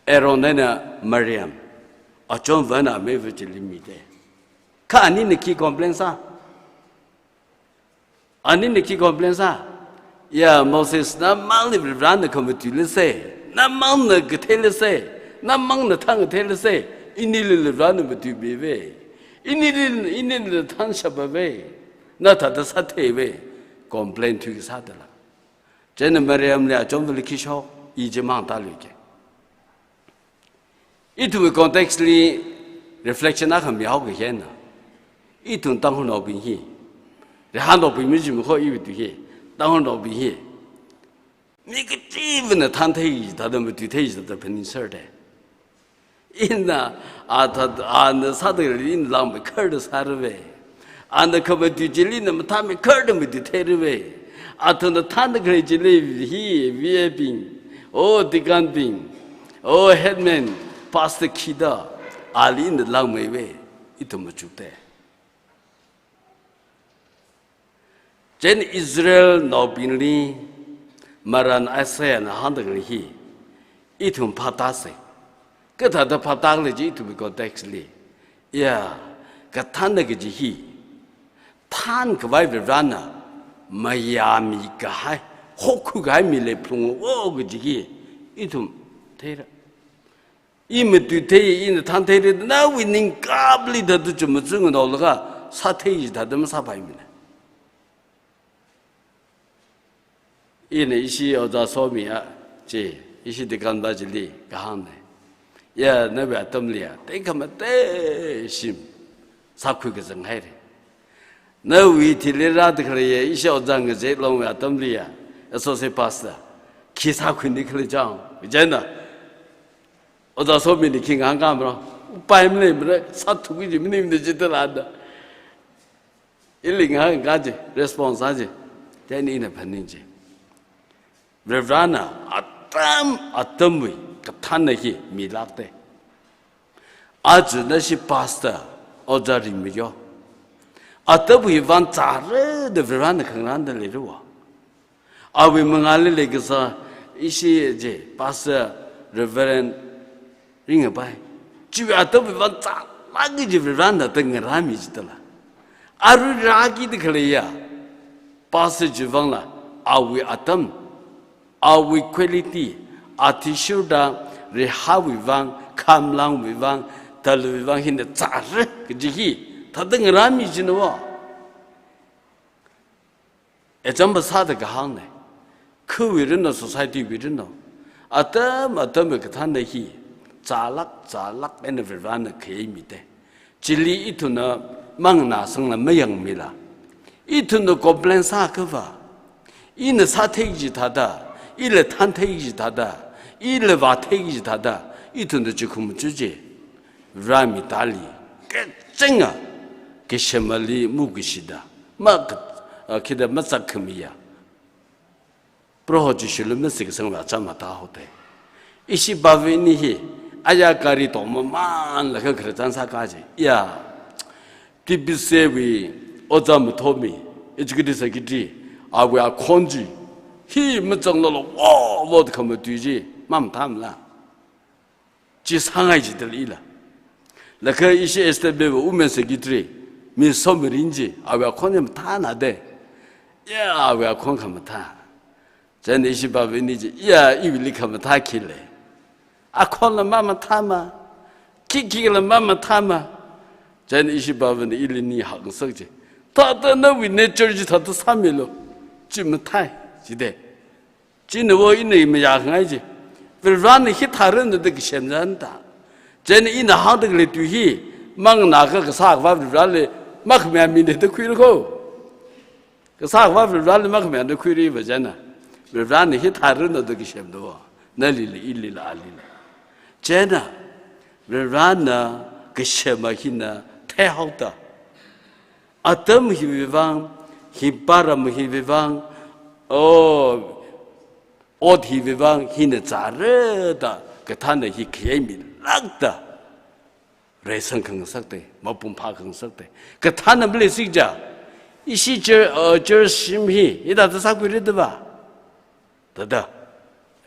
Aaron eina Miriam, achonva eina ameiva chili mida. Kha anina khi complain sā? Anina khi complain sā? Ya Moses, namangli Varivarana khamatui leisai, namangna kathei leisai, namangna thānkathei leisai, inili Varivarana matuimiva. Inili, inili thānshapva. Na thāda sātheiva. Complain thuikasā dala. Chieina Miriamli achonvali khi shok, i chi mang tāluiki. Ithumwui context li reflection akha mihaoki hina. Ithum Tangkhulnaobing hi, Reihanaobing mi jimkho iwui tui hi, Tangkhulnaobing hi, mi kachiva̱na thānthei jida, matuithei jida phaningserde. Ina, a thā, ana sāda khalei ina langmeikharda sāra ve. Ana khamatui chili ina mathāmeikharda matuitheira ve. Athumna thānda khalei chili hi, V A bing, o deacon bing, o headman, pastor khida, ali ina langmeiva. Ithum machukta. Chieina Israelnaobingli marān Isaiahna hāngda khalei hi ithum phātāsa. Kathāda phātākhala chi ithumwui context li, ya, kathānna kaji hi thānkhavai Varivarana mayāmi kahai, hokhui kahai mi lei phalungra kaji hi ithum theira. I matuithei, ina thāntheira, nawui ningkapli thāda chumachung nganaolaga sāthei jida thāda masāpaimana. Ina ishi Ojā Somi a, chi, ishi deacon pa chili kahāngna. Ya, nawui atamli ya, tekhamatei shim sākhuikazang haira. Nawui thili rāda khalei ya, ishi Ojā Ngazek Longwui atamli ya, associate pastor, khi sākhuini khala chang, chieina. Ojā Somina khi ngahānkāmara, upai maleimara, sāthuki kaji maningmana jida lāda. Ili ngahānkā chi, response sā chi, chieina ina phaning chi. Varivarana atam atamwui kathānna hi milākta. Aja nashi pastor, Ojā Ringmayo. Atamwui vang zāra da Varivarana khangarānda leira va. Awui mangāli leikasā ishi chi, Pastor Reverend Ringapai. Chiwui atamwui vang zālāka kaji Varivarana da ngarāmi jida lā. Arui rākida khalei ya, pastor chiwui vangla, awui atam, awui quality, athishurda, reihāwui vang, khamlangwui vang, talui vang hina zāra kaji hi, thāda ngarāmi jina va. Example sāda kahāngna. Khawui rinlo, society wui rinlo, atam atamwui kathānna hi zālāk zālāk eina Varivarana khayei mida. Chili ithumna manganāsangla mayangmila, ithumna complain sāakhava, ina sāthei kaji thāda, ila thānthei kaji thāda, ila vāthei kaji thāda, ithumna chikhu machu chi, Varivara mangāli kachanga, kashamali mukashida, ma ka, ah, khida mazakkhamiya, Proho Jishuli masiksangla chāmata haoda. Ishi pāvani hi, aya gari tongmamānlaga khararchan sāka chi. Ya, T B C wui Ojā Mathomi, Executive Secretary, awui akhon chi, hi mazanglala, wo, wo da khamatui chi, mamathāmala. Chi sāngai jida leila. Laga ishi S T B wui Women Secretary, Miss Somirin chi, awui akhon chi mathāna da. Ya, awui akhon khamathā. Chieina ishi pāvani chi, ya, iwuili khamathā khi lei. Akhonla mamathāma, khikhila mamathāma. Chieina ishi pāvana ili ning hakngasak chi. Thāda nawui nature chi thāda sāmilu. Chi mathāi, jida. China va ina mayākhangai chi. Varivarana hithāranu da kashamzan da. Chieina ina hāngda khalei tui hi, manganāakha kasā Akhava Varivarali makhamayāmina da khuira ko. Kasā Akhava Varivarali makhamayāmina khuira va chieina. Varivarana hithāranu da kashamda va. Nalila, ilila, alila. Chieina, Varivarana kashama hina theihaoda. Atam hiwui vang, hi param hiwui vang, o, ot hiwui vang, hina zāra da, kathānna hi khayei milākda, reisang khangasakta, mapung phākhangasakta. Kathānna maleisi kaja, ishi chur-, uh, church shim hi, hithāda sākhuira da va. Thāda,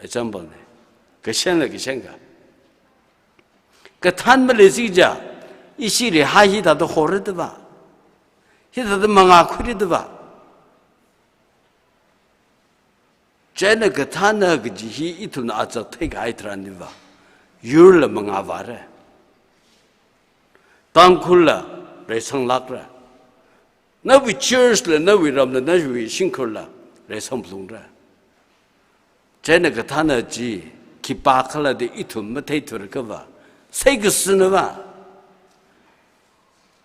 example na. Kashanla kashanka. Kathānna maleisi kaja, ishi reihā hithāda hora da va. Hithāda mangā khuira da va. Chieina kathānna kaji hi ithumna achak theikahai tharan ni va. Yurla mangāvāra. Tangkhulla reisanglākra. Nawui church la, nawui ramla, nawui shimkhurla reisangphalungra. Chieina kathānna chi, khipākhala da ithum matheithurakhava, seikasāna va.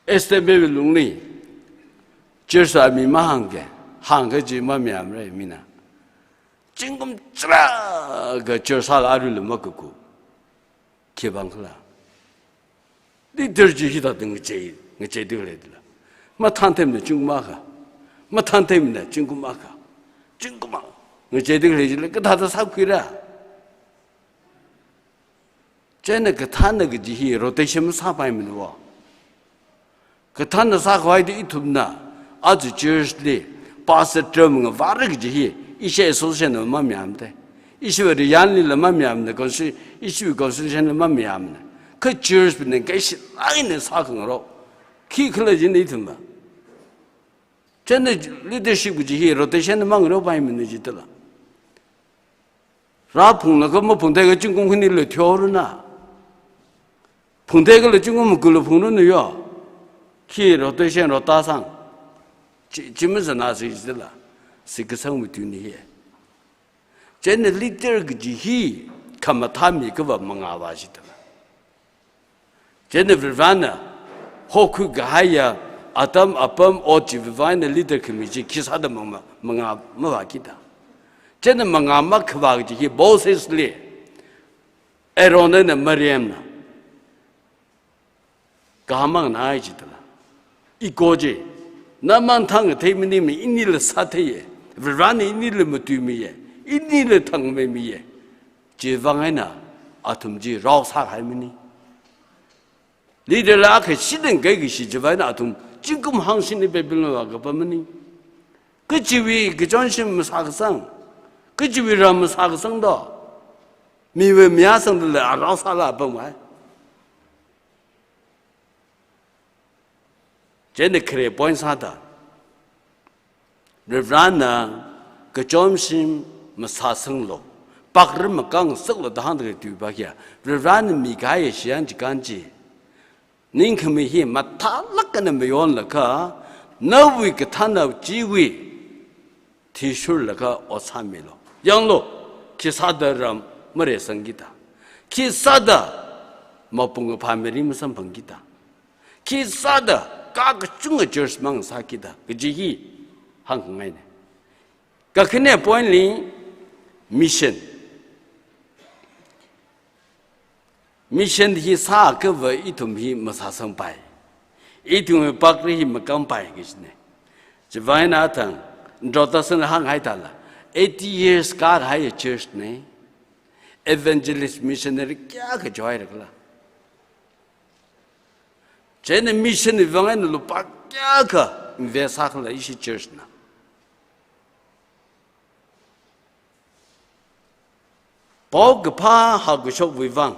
S T B wui lungli, church a mi mahāngka, hāngkaji mamayāmara mina. Zingkum chara ka church sāla aruila makaku. Khivang khala. Leader chi hithāda ngachei, ngacheida khalei dala. Mathāntheimana zingkum akha. Mathāntheimana zingkum akha. Zingkum akha. Ngacheida khalei chila kathāda sākhuira. Chieina kathānna kaji hi rotation masāpaimana va. Kathānna sākhavai da ithumna, aja church li, pastor term ngavāra kaji hi, ishi association la mamayāmana. Ishiwui riyanlila mamayāmana, consti-, ishiwui constitution la mamayāmana. Kha church bingna kaishi laina sākhangarok. Khikhala jina ithumva. Chieina leadership kaji hi rotation mangaropaimana jida lā. Rāphunglaga maphungtheikha zingkum khanila thiorana. Phungtheikhala zingkum magula phungranu yo. Khi rotation rota sang. Chi, chi mazanāsi jida lā. Shitkasangwui tuina hi. Chieina leader kaji hi khamathā mi kava mangā vā jida. Chieina Varivarana hokhui kahaiya atam apam ot chiwui vang eina leader khami chi khisāda mangā, mangā mavākida. Chieina mangā makhavā kaji hi Mosesli Aaron eina Miriamna kahāng manganāi jidala. Ego chi, na manthang kathei maningmana, inila sātheiya. Varivarana inila matuimiya. Inila thangmeimiya. Chiwui vang eina athum chi rao sākahaimana. Leader la akha shidang kaikashi chiwui vang eina athum zingkum hangshini Babylon vākapamana. Kachiwui kachonshim masākasang, kachiwui ram masākasang do. Miwui mayāsangdala arao sāla pamvai. Chieina khare point sāda, Varivarana kachonshim masāsanglu, pakra makangasaklu da hāngda khalei tui pa kya, Varivarana mikahaiya shiyan chikān chi, ningkhami hi mathālāk eina mayonlaga, nawui kathānnao chiwui athishurlaga ot sāmilu. Yanglu, khisāda ram mareisangkida. Khisāda mapung kaphā mirin masamphangkida. Khisāda ka kachunga church mangasākida. Kaji hi hāngngaina. Kakhane point li mission. Mission hi sākhavai ithum hi masāsangpai. Ithumwui pakra hi makampai kajina. Chiwui vang eina athang introduction hānghaitala. Eighty years kākahaiya church na. Evangelist missionary kayākha joirakhala. Chieina mission wui vang eina lupā kayākha invest sākhala ishi church na. Paokaphā hāngkashokwui vang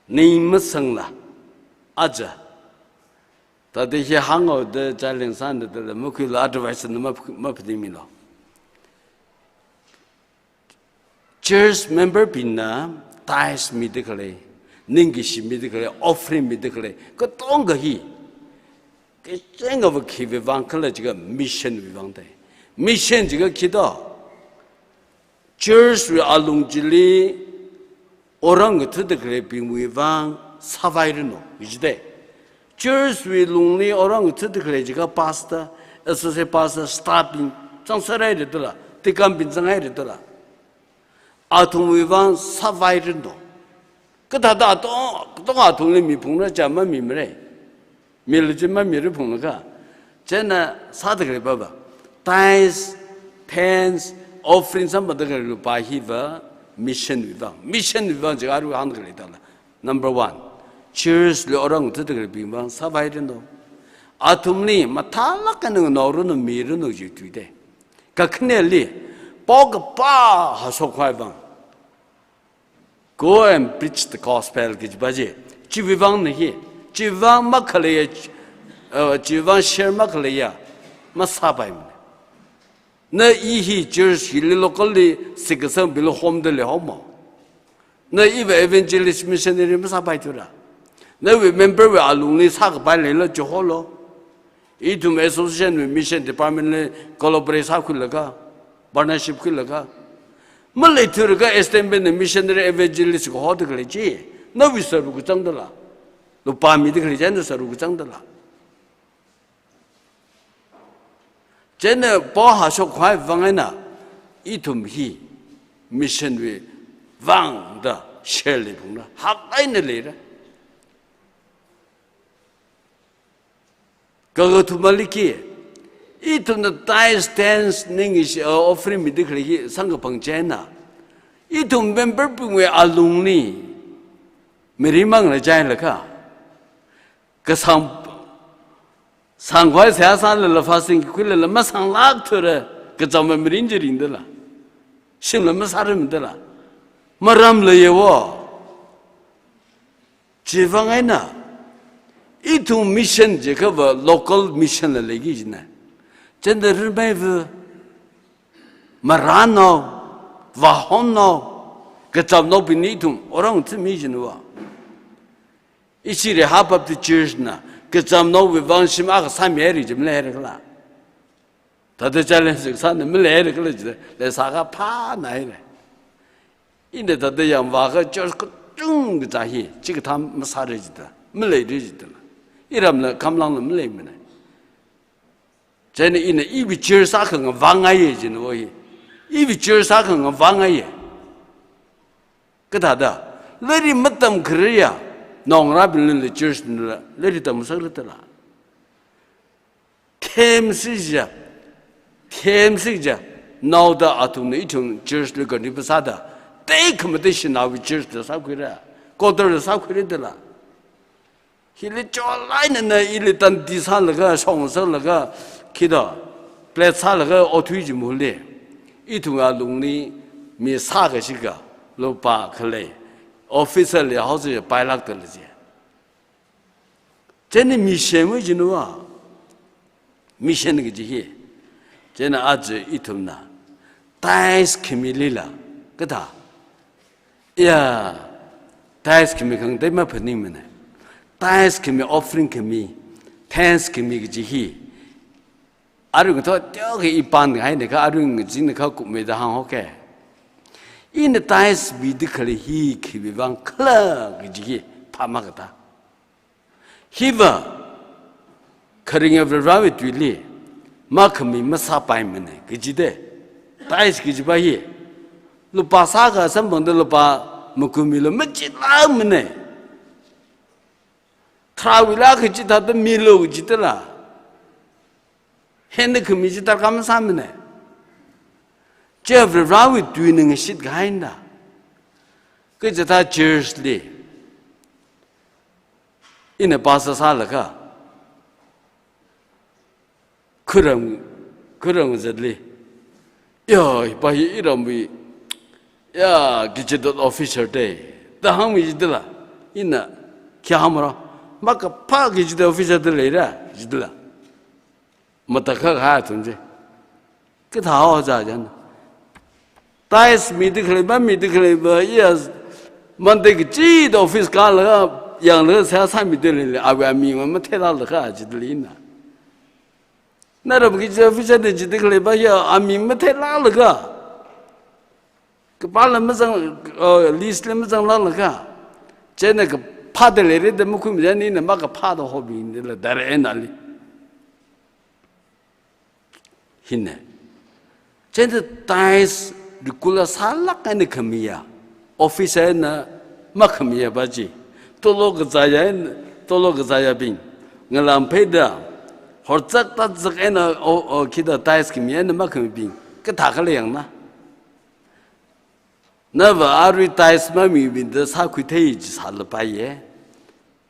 ning masangla, aja. Thāda hi hānghaoda challenge sāna thāda makhuilu, otherwise na map-, maphaningmilu. Church member bingna tithes mida khalei, ningkashi mida khalei, offering mida khalei, katonga hi kachangava khiwui vang khala jiakha mission wui vang dai. Mission jiakha khi do? Church wui alung chili orang ngathada khaleibingwui vang sāvairanu, kaji dai. Church wui lungli orang ngathada khalei jiakha pastor, associate pastor, staff bing zangserhaira dala, deacon bing zanghaira dala. Athumwui vang sāvairanu. Kathāda atong, atong athumli miphungra chi mamimara. Mila chi mamira phunglaga. Chieina sāda khalei pava, tithes, tenths, offering samphangda khalei lupā hiva mission wui vang. Mission wui vang jiakha aruihon khalei thāla. Number one, church li orang ngathada khaleibing vang sāvairanu. Athumli mathālāk eina nganaoranu, miranu kaji tui dai. Kakhaneli, paokaphā hāngshok khavai vang. Go and preach the gospel kaji pa chi. Chiwui vang na hi. Chiwui vang makhaleiya, uh, chiwui vang share makhaleiya masāpaimana. Na i hi church hili local li sikasang bila homda leihaomo. Na iva evangelist missionary masāpaithura. Nawui member wui alungli sākapai leila chiholu. Ithum association wui mission department li collaborate sākhuilaga, partnership khuilaga, maleithuraga extend bingna missionary evangelist kahoda khalei chi, nawui sāruk kachangdala. Lupā mida khalei china sāruk kachangdala. Chieina pao hāngshok khavai vang eina, ithum hi mission wui vang da share leiphungra, hak eina leira. Kakathumali khi, ithumna tithes, tenths, ningkashi, uh, offering mida khalei hi samkaphang chieina, ithum member bingwui alungli mirin manglei chai lakha, kasang, sangkhavai seihā sālala, fasting khuilala masanglākthura, kachama mirin chi ringdala, shimla masārarmidala, maram leiya wo. Chiwui vang eina, ithum mission jiakhava local mission la leiki kajina. Chieina rimeiva, marānnao, vāhomnao, kachamnaobingli ithum orang ngathami kajina va. Ishi Reha Baptist Church na kachamnaowui vang shim akha sāmihaira chi maleihaira khala. Thāda challenge sāna maleira kala jida, leisākha phānaira. Ina thāda yangvākha church kachungkha hi, chikathā masāra jida, maleira jida. Iramla khamlangla maleimana. Chieina ina iwui church akha ngavāngaiya jina wo hi. Iwui church akha ngavāngaiya. Kathāda, lairik matamkhararya, naongarābingli church nila, lairik tamngasakra dala. Themsi ja, themsi ja, naoda athumna ithum church li contribute sāda, tekhamatei shanaowui church da sākhuira, quarter da sākhuira dala. Hili cholainana ili tandi sālaga, shong sālaga, khida, plate sālaga, othui jimhuli. Ithum alungli mi sākashika, lupā khalei, officer li house pailak dala je. Chieina mission wui jina wa. Mission kaji hi. Chieina aja ithumna. Tithes khami lila. Kathā. Ya. Tithes khami khangatei maphaningmana. Tithes khami offering khami. Tithes khami kaji hi. Arui ngathot teokha ipan haina kha arui ngazin kha kupmeida hānghoka. Ina tithes mida khalei hi khiwui vang khala kaji hi phāmakathā. Hiva, kharinga Varivarāwui tuili, makhami masāpaimana, kajida. Tithes kajiva hi, lupā sākha samphangda lupā makumilo machitlākmana. Tharāwuila kachithāda milo kajidala. Hina khami chi darkar masāmana. Chi Varivarāwui tuina ngashitkahai eina. Kachithā church li. Ina pastor sālaga. Khuram, khuram zatli. Ya, hiva hi iramwui. Ya, gazetted officer da. Da hāngmi jidala. Ina, khi hāngmara. Makaphā gazetted officer da leira, jidala. Matakhak ha thum je. Kathā ho ja jan. Tithes mida khalei, mamida khaleiva, iya, Monday kachida office kālaga, yanglaga seihā sāmida leilei, awui aming matheilāklaga, jidalina. Naram gazetted officer da jida khaleiva, iya, aming matheilāklaga. Kapāla mazang, uh, list la mazanglāklaga. Chieina kaphāda leira da makhuimi jina ina makaphāda hobing dala dara enali. Hina. Chieina tithes regular sālāk eina khamiya. Officer eina makhamiyava chi. Tolo kazāya eina, tolo kazāyabing. Ngalam pheida. Horchak tatchak eina, o, o, khida tithes khami eina makhamibing. Kathā khala yangna. Nava arui tithes mamibingda sākhuithei chi sālapaiya.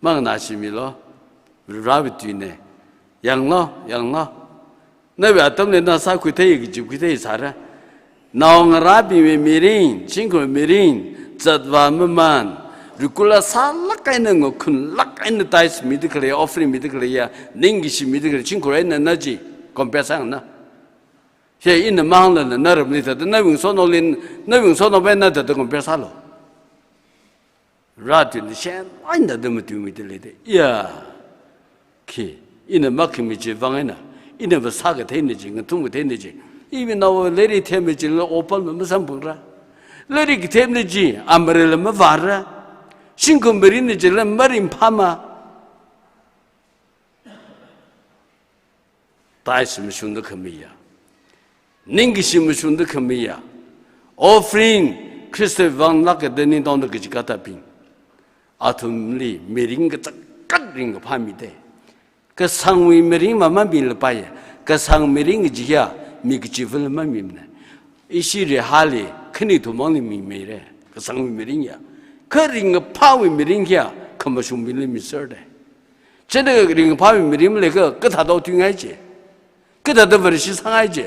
Manganāshimilo. Varivarāwui tuina. Yanglo, yanglo. Nawui atamli na sākhuithei kaji khuithei sāra. Naongarābingwui mirin, shimkhur mirin, zatvā mamān. Regular sālāk eina ngakhunlāk eina tithes mida khalei, offering mida khaleiya, ningkashi mida khalei, shimkhur eina na chi, compare sāngna. He ina manglana naramli thāda, nawui ngasotnaoli, nawui ngasotnaova na thāda compare sālo. Rātun shen, aina da matuimida leida. Ya. Khi, ina makhami chivang eina, inava sākatheina chi, ngathumkatheina chi. Iwui naova lairik themmi chila opal ma masamphangra. Lairik themna chi, amarila mavāra. Shimkhur mirinna chila maringphāma. Tithes mashungda khamiya. Ningkashi mashungda khamiya. Offering, Khristawui vang lākda ningtongda kachikatabing. Athumli mirin kachangkhat ringkaphā mida. Kasangwui mirin mamamilapaiya. Kasang mirin kajiya, mi kachivali mamimana. Ishi Reihali, khani thumangli mimeira. Kasangwui mirin ya. Kha ringkaphāwui mirin ya, khamashungbingli miserda. Chieina ringkaphāwui mirin maleiakha, kathāda othuingai chi. Kathāda Vareshi sāngai chi.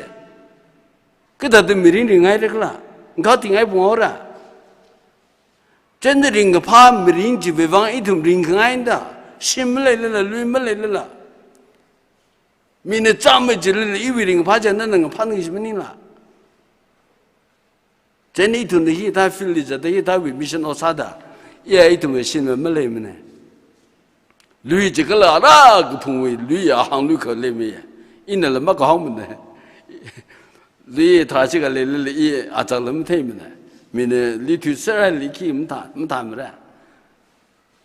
Kathāda mirin ringngaira khala. Ngakha tingai punghaora. Chieina ringkaphā mirin chiwui vang ithum ringkhangaida. Shim maleilala, lui maleilala. Mina chāmei chilala, iwui ringkaphā china nana phāngashi maningla. Chieina ithumna hithā field li zatda, hithāwui mission ot sāda. Iya ithumwui shinva maleimana. Lui chikala ara kaphungwui, lui ya hānglui khalei mi ya. Inala makahaomana. Li thā chikha leilala i achāla matheimana. Mina li thuiserhai li khi mathā, mathāmara.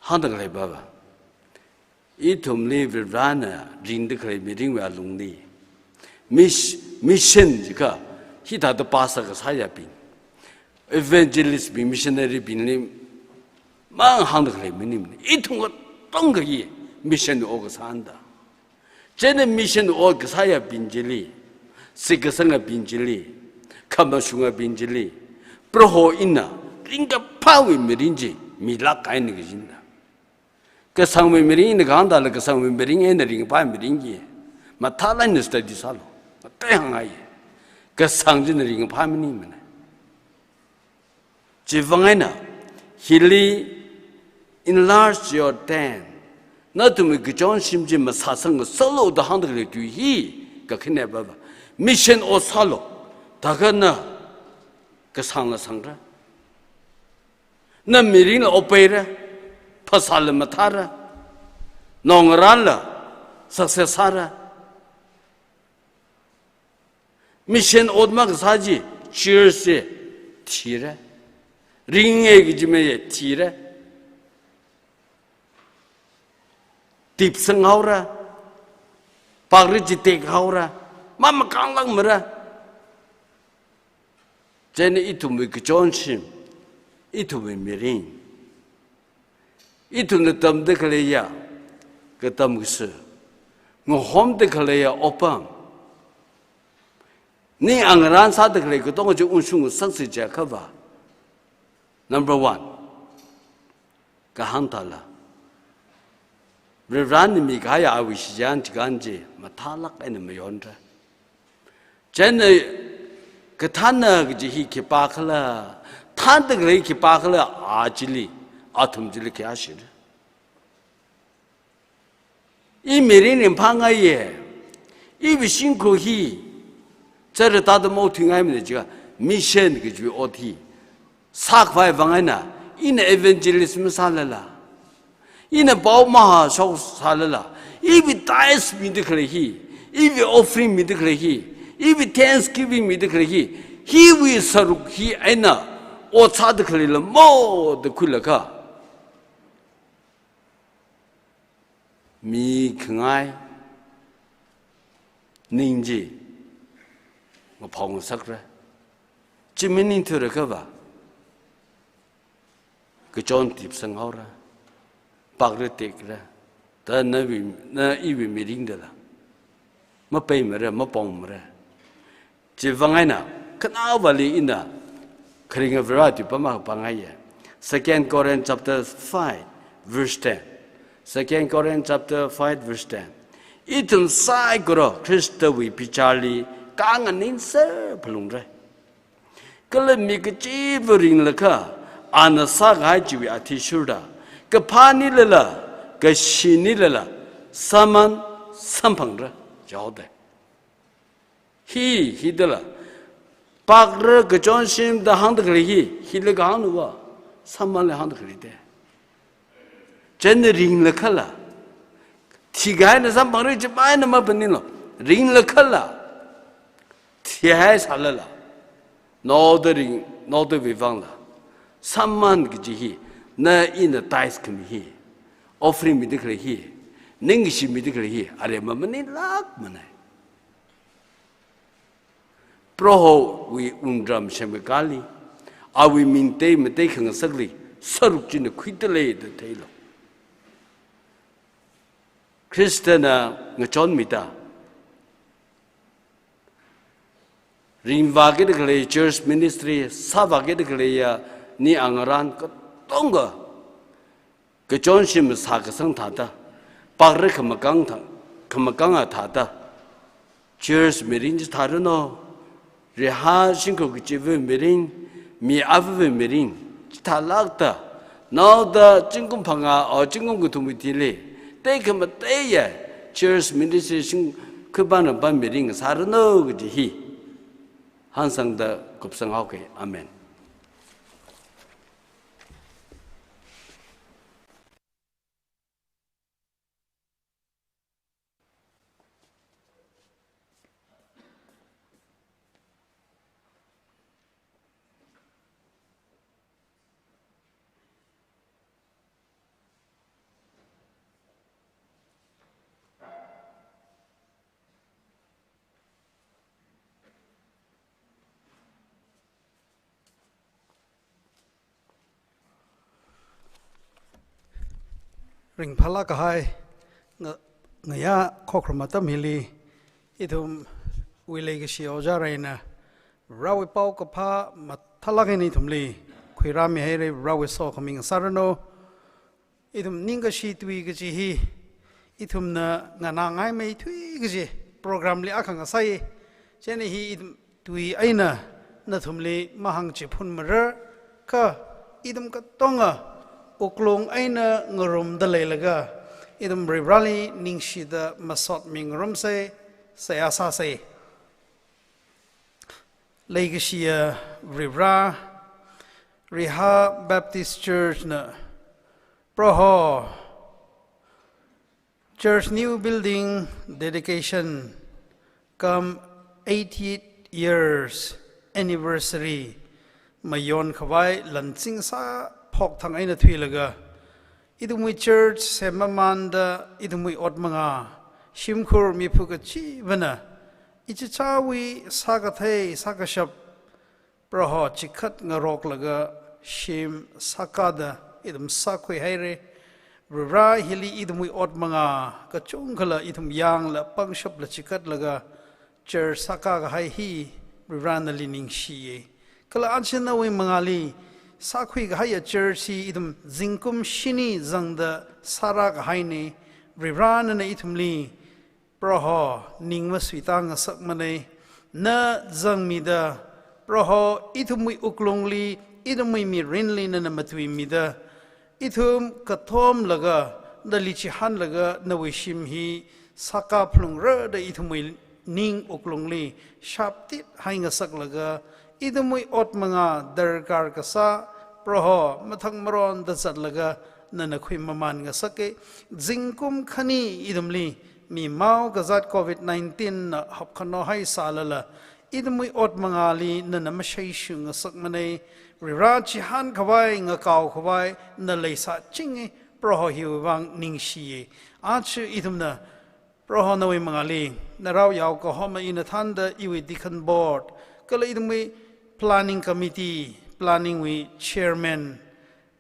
Hāngda khalei pava, ithumli Varivarana ringda khalei miringwui alungli, mis-, mission jiakha hithāda pastor kasāyabing, evangelist bing, missionary bingli mang hāngda khalei maningmana. Ithum katonga hi mission ot kasāna da. Chieina mission ot kasāyabing chili, shitkasangabing chili, khamashungabing chili, Proho ina ringkaphāwui mirin chi milāk kahaina kajina. Kasangwui mirin ina kahāng tala kasangwui mirin eina ringkaphā mirin hi mathālāk eina study sālu. Matei hāngngai. Kasang china ringkaphā maningmana. Chiwui vang eina, hili enlarge your tent. Nathumwui kachonshim chi masāsangngasalu da hāngda khalei tui hi kakhanepava, mission ot sālu. Thākha na kasangla sangra. Na mirinla opeira. Phasāla mathāra. Naongarānla success sāra. Mission ot makasā chi church chi thira. Ringe kaji mei thira. Tipsanghaora. Pakra chi tekhaora. Mamakanglākmara. Chieina ithumwui kachonshim, ithumwui mirin, ithumna tamda khaleiya katam kaso, ngahomda khaleiya otpam, ning angarān sāda khalei katonga chi ungshungsaksi jiakhava, number one, kahāng tala, Varivarana mikahaiya awui shichan chikān chi mathālāk eina mayonra. Chieina kathāna kaji hi khipākhala, thānda khalei khipākhala, a chili, athum chili khayāshira. I mirin ringphāngaiya. Iwui shimkhur hi chara tāda maothuingaimana jiakha, mission kajiwui ot hi sākhavai vang eina, ina evangelist masālala, ina pao mahāshok sālala, iwui tithes mida khalei hi, iwui offering mida khalei hi, iwui thanksgiving mida khalei hi, hiwui sāruk hi eina ot sāda khaleila mo da khuilaga, mikhangai ning chi maphāngasakra. Chi maningthuiakhava, kachon tipsanghaora, pakra tekra, da nawui, na iwui mirin dala mapeimara, mapongmara. Chiwui vang eina, khanaowali ina kharinga Vare tui pama pāngaiya. Second Corinth chapter five, verse ten. Second Corinth chapter five, verse ten. Ithum saikora Khristawui bicharli kanganingser phalungra. Kala mi kachiva ringlaga, ana sākahai chiwui athishurda, kaphā nilala, kashi nilala, sāman samphangra, jihaoda. Hi, hidala, pakra kachonshim da hāngda khalei hi, hila kahāngna va, sāmanla hāngda khalei te. Chieina ringlakhala, thikahaina samphangra chi maina maphaninglu, ringlakhala, thihai sālala, naoda ring, naodawui vangla, sāman kaji hi, na ina tithes khami hi, offering mida khalei hi, ningkashi mida khalei hi, aremma maninglākmana. Prohowui wungram semkakāli, awui ming tei matei khangasakli, sāruk china khuidalei da theilu. Khristana ngachonmida, ringvāki da khalei church ministry, sāvāki da khaleiya ning angarān katonga, kachonshim sākasang thāda, pakra khamakang thā, khamakanga thāda, church mirin chi thāranu, riha shingkhu kachiva mirin, mi avāva mirin chithālākda, naoda zingkum phangā, o zingkum kathum thili, tekhamateiya church ministry shing khuipan rampan mirin sāranu kaji hi hāngsangda kupsanghaoke. Amen. Ringphālāk kahai nga-, ngayā khokharum atam hili, ithumwui leikashi ojā Reina, Varewui paokaphā mathālāk eina ithumli khuirāmi haira, Varewui sokhami ngasāranu. Ithum ningkashi tui kaji hi, ithumna nganāngaimei tui kaji program li akha ngasai. Chieina hi ithum tui eina nathumli mahāngchiphunmara, kha ithum katonga wuklung eina ngarumda leilaga, ithum Varivarali ningshida masotmi ngarumsa, seihā sāsa. Leikashiya Varivara, Rihā Baptist Church na Proho, Church new building dedication cum eightieth years anniversary mayonkhavai lanching sāphok thang eina thuilaga, ithumwui church semmamānda ithumwui ot mangā, shimkhur miphu kachivana, ichichāwui sākathei sākashap, Proho chikhat ngaroklaga shim sākada ithum sākhui haira. Varivara, hili ithumwui ot mangā kachungkhala ithum yangla pangshapla chikatlaga church sākā kahai hi Varivara nali ningshiya. Kala aja nawui mangāli sākhui kahaiya church hi ithum zingkum shini zangda sārā kahaina. Varivara, nana ithumli Proho, ning masuita ngasakmana. Na zangmida, Proho, ithumwui wuklungli, ithumwui mirinli nana matuimida, ithum katomlaga, nali chihānlaga, nawui shim hi sākā phalungra da ithumwui ning wuklungli shaptit hai ngasaklaga, ithumwui ot mangā darkar kasā, Proho, mathang maronda zatlaga, nana khuimamān ngasaka. Zingkum khani ithumli mimao kazāt covid nineteen na hapkhano haisālala, ithumwui ot mangāli nana masheishu ngasakmana. Varivara, chihānkhavai, ngakaokhavai na leisāchinga, Proho, hiwui vang ningshiya. Aja ithumna Proho nawui mangāli, narao yao kahoma ina thānda iwui deacon board, kala ithumwui planning committee, planning wui chairman,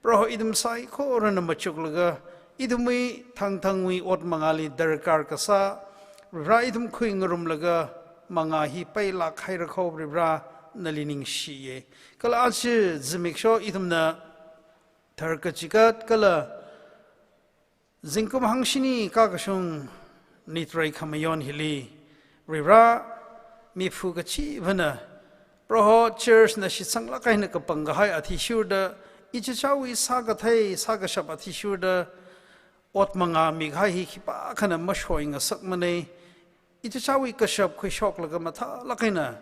Proho, ithum saikorana machuklaga, ithumwui thangthangwui ot mangāli darkar kasā, Varivara, ithum khuingarumlaga mangā hi pailāk haira kho, Varivara, nali ningshiya. Kala aja zimiksho ithumna tharkachikat kala zingkum hangshini kakashung nitrei khamayon hili, Varivara, miphu kachivana, Proho, church na shitsanglāk eina kapang kahai athishurda, ichichāwui sākathei sākashap athishurda, ot mangā mikahai hi khipākhana mashoi ngasakmana. Ichichāwui kashap khuishoklaga mathālāk eina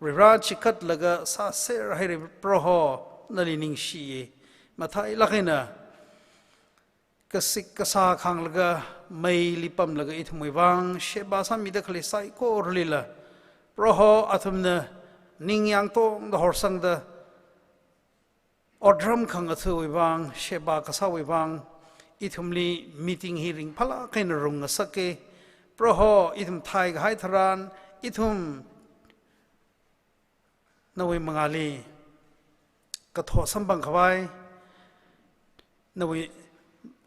Varivara chikatlaga sāser haira, Proho, nali ningshiya. Matheilāk eina kasik kasā khānglaga, meili pamlaga ithumwui vang sheba sāmida khalei saikoralila, Proho, athumna ningyāng tongda horsangda, otram khangathawui vang, sheba kasāwui vang, ithumli meeting hi ringphālāk eina rungngasaka. Proho, ithum thai kahai tharan, ithum nawui mangāli katho samphang khavai, nawui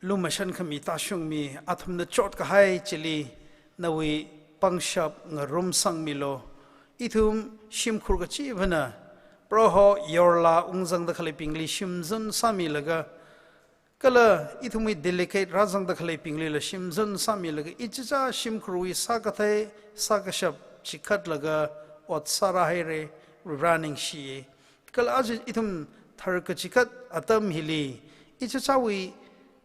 lumashan khami tāshungmi, athumna chot kahai chili nawui pangshap ngarumsangmilu. Ithum shimkhur kachivana, Proho, yorla ungzangda khaleibingli shimzun sāmilaga, kala ithumwui delegate rāzangda khaleibinglila shimzun sāmilaga, ichichā shimkhurwui sākathei sākashap chikatlaga ot sārā haira, Varivara ningshiya. Kala aja ithum tharkachikat atam hili, ichichāwui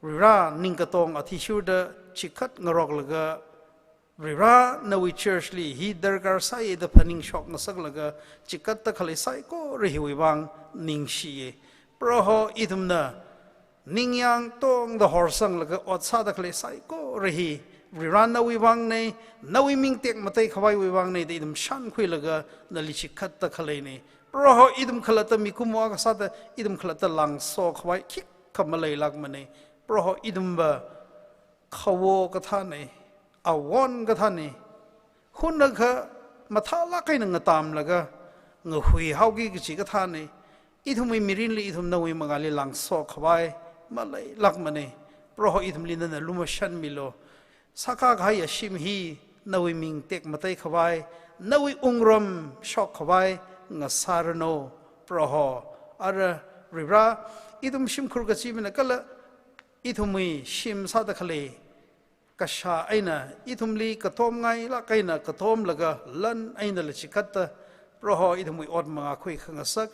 Varivara ningkatong athishurda chikat ngaroklaga, Varivara nawui church li hi darkar sāya da phaningshok ngasaklaga chikatda khalei saikora hiwui vang ningshiya. Proho, ithumna ningyāng tongda horsanglaga ot sāda khalei saikora hi Varivara nawui vangna, nawui ming tekmatei khavaiwui vangna da ithum shānkhuilaga nali chikatda khaleina. Proho, ithum khalatta mikumo akha sāda ithum khalatta langso khavai khikha maleilākmana. Proho, ithumva khawo kathāna, awon kathāna, hunakha mathālāk eina ngatamlaga ngahui haoki kachi kathāna. Ithumwui mirinli ithum nawui mangāli langso khavai maleilākmana. Proho ithumli nana lumashanmilu. Sākakahai ashim hi nawui ming tekmatei khavai, nawui wungram shok khavai ngasāranu. Proho, ara Varivara, ithum shimkhur kachimana kala ithumwui shim sāda khalei kashā eina ithumli katomngailāk eina katomlaga lan einala chikatda, Proho ithumwui ot mangā khuikhangasak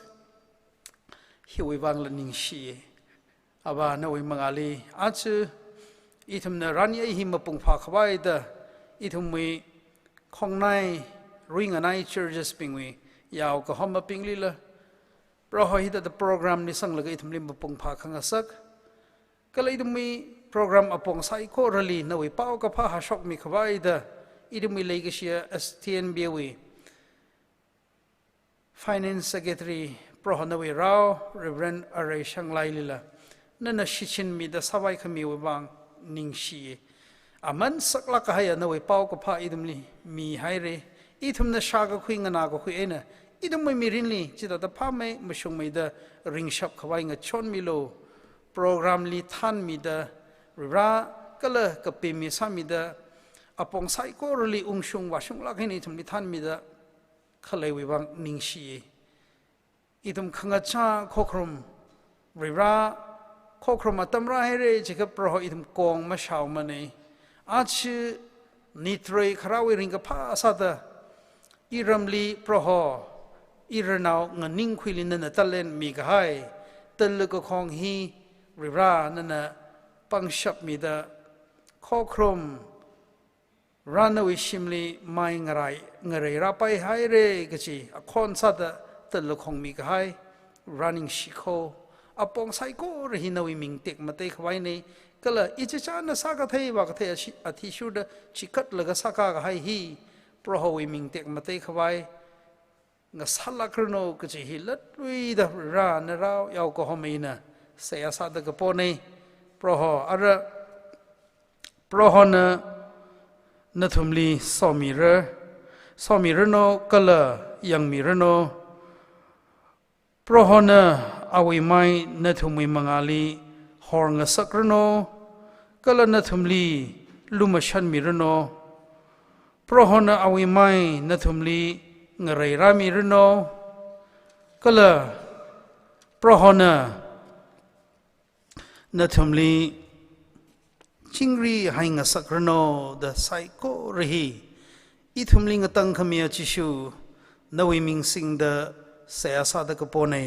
hiwui vangla ningshi. Avā, nawui mangāli aja ithumna rani ei hi mapung phākhavaida ithumwui khongnai, ruinganai churches bingwui yao kahomabinglila, Proho, hithāda program li sanglaga ithumli mapung phākhangasak. Kala ithumwui program apong saikorali nawui paokaphā hāshokmi khavaida, ithumwui leikashiya S T N B wui Finance Secretary, Proho, nawui rao, Reverend Arei Shanglailila nana shichinmida sāvaikhamiwui vang ningshi. Aman saklāk kahaiya nawui paokaphā ithumli mihaira. Ithumna shākakhui nganākakhui eina ithumwui mirinli chithāda phāmei mashungmeida ringshap khavai ngachonmilu. Program li thānmida, Varivara, kala kapimi sāmida, apong saikorali ungshung vāshunglāk eina ithumli thānmida khaleiwui vang ningshi. Ithum khangachā khokharum, Varivara, khokharum atam rāhaira jiakha Proho ithum kong mashaomana. Aja nitrei kharāwui ringkaphā sāda iramli, Proho, iranao nganingkhuili nana talent mikahai, talui kakhong hi, Varivara, nana pangshapmida, khokharum Varivara nawui shimli mai ngarai, ngarei rāpaihaira kachi akhon sāda talui kakhong mikahai Varivara ningshikho. Apong saikora hi nawui ming tekmatei khavaina, kala ichichāna sākathei vākathei ashi-, athishurda chikatlaga sākakahai hi Prohowui ming tekmatei khavai ngasālākranu kachi hi latluida Varivara narao yao kahom eina seihā sāda kapona. Proho, ara Prohona nathumli somira, somiranu kala yangmiranu. Prohona awui mai nathumwui mangāli horngasakranu, kala nathumli lumashanmiranu. Prohona awui mai nathumli ngarei rāmiranu, kala Prohona nathumli chingri haingasakranu da saikora hi ithumli ngatangkhamiya Jishu nawui ming singda seihā sāda kapona.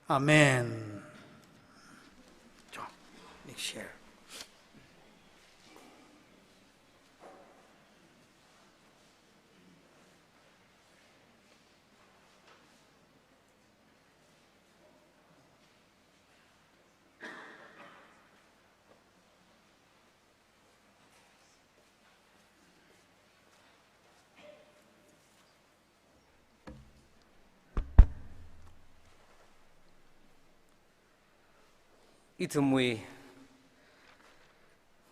Amen. John, please share. Ithumwui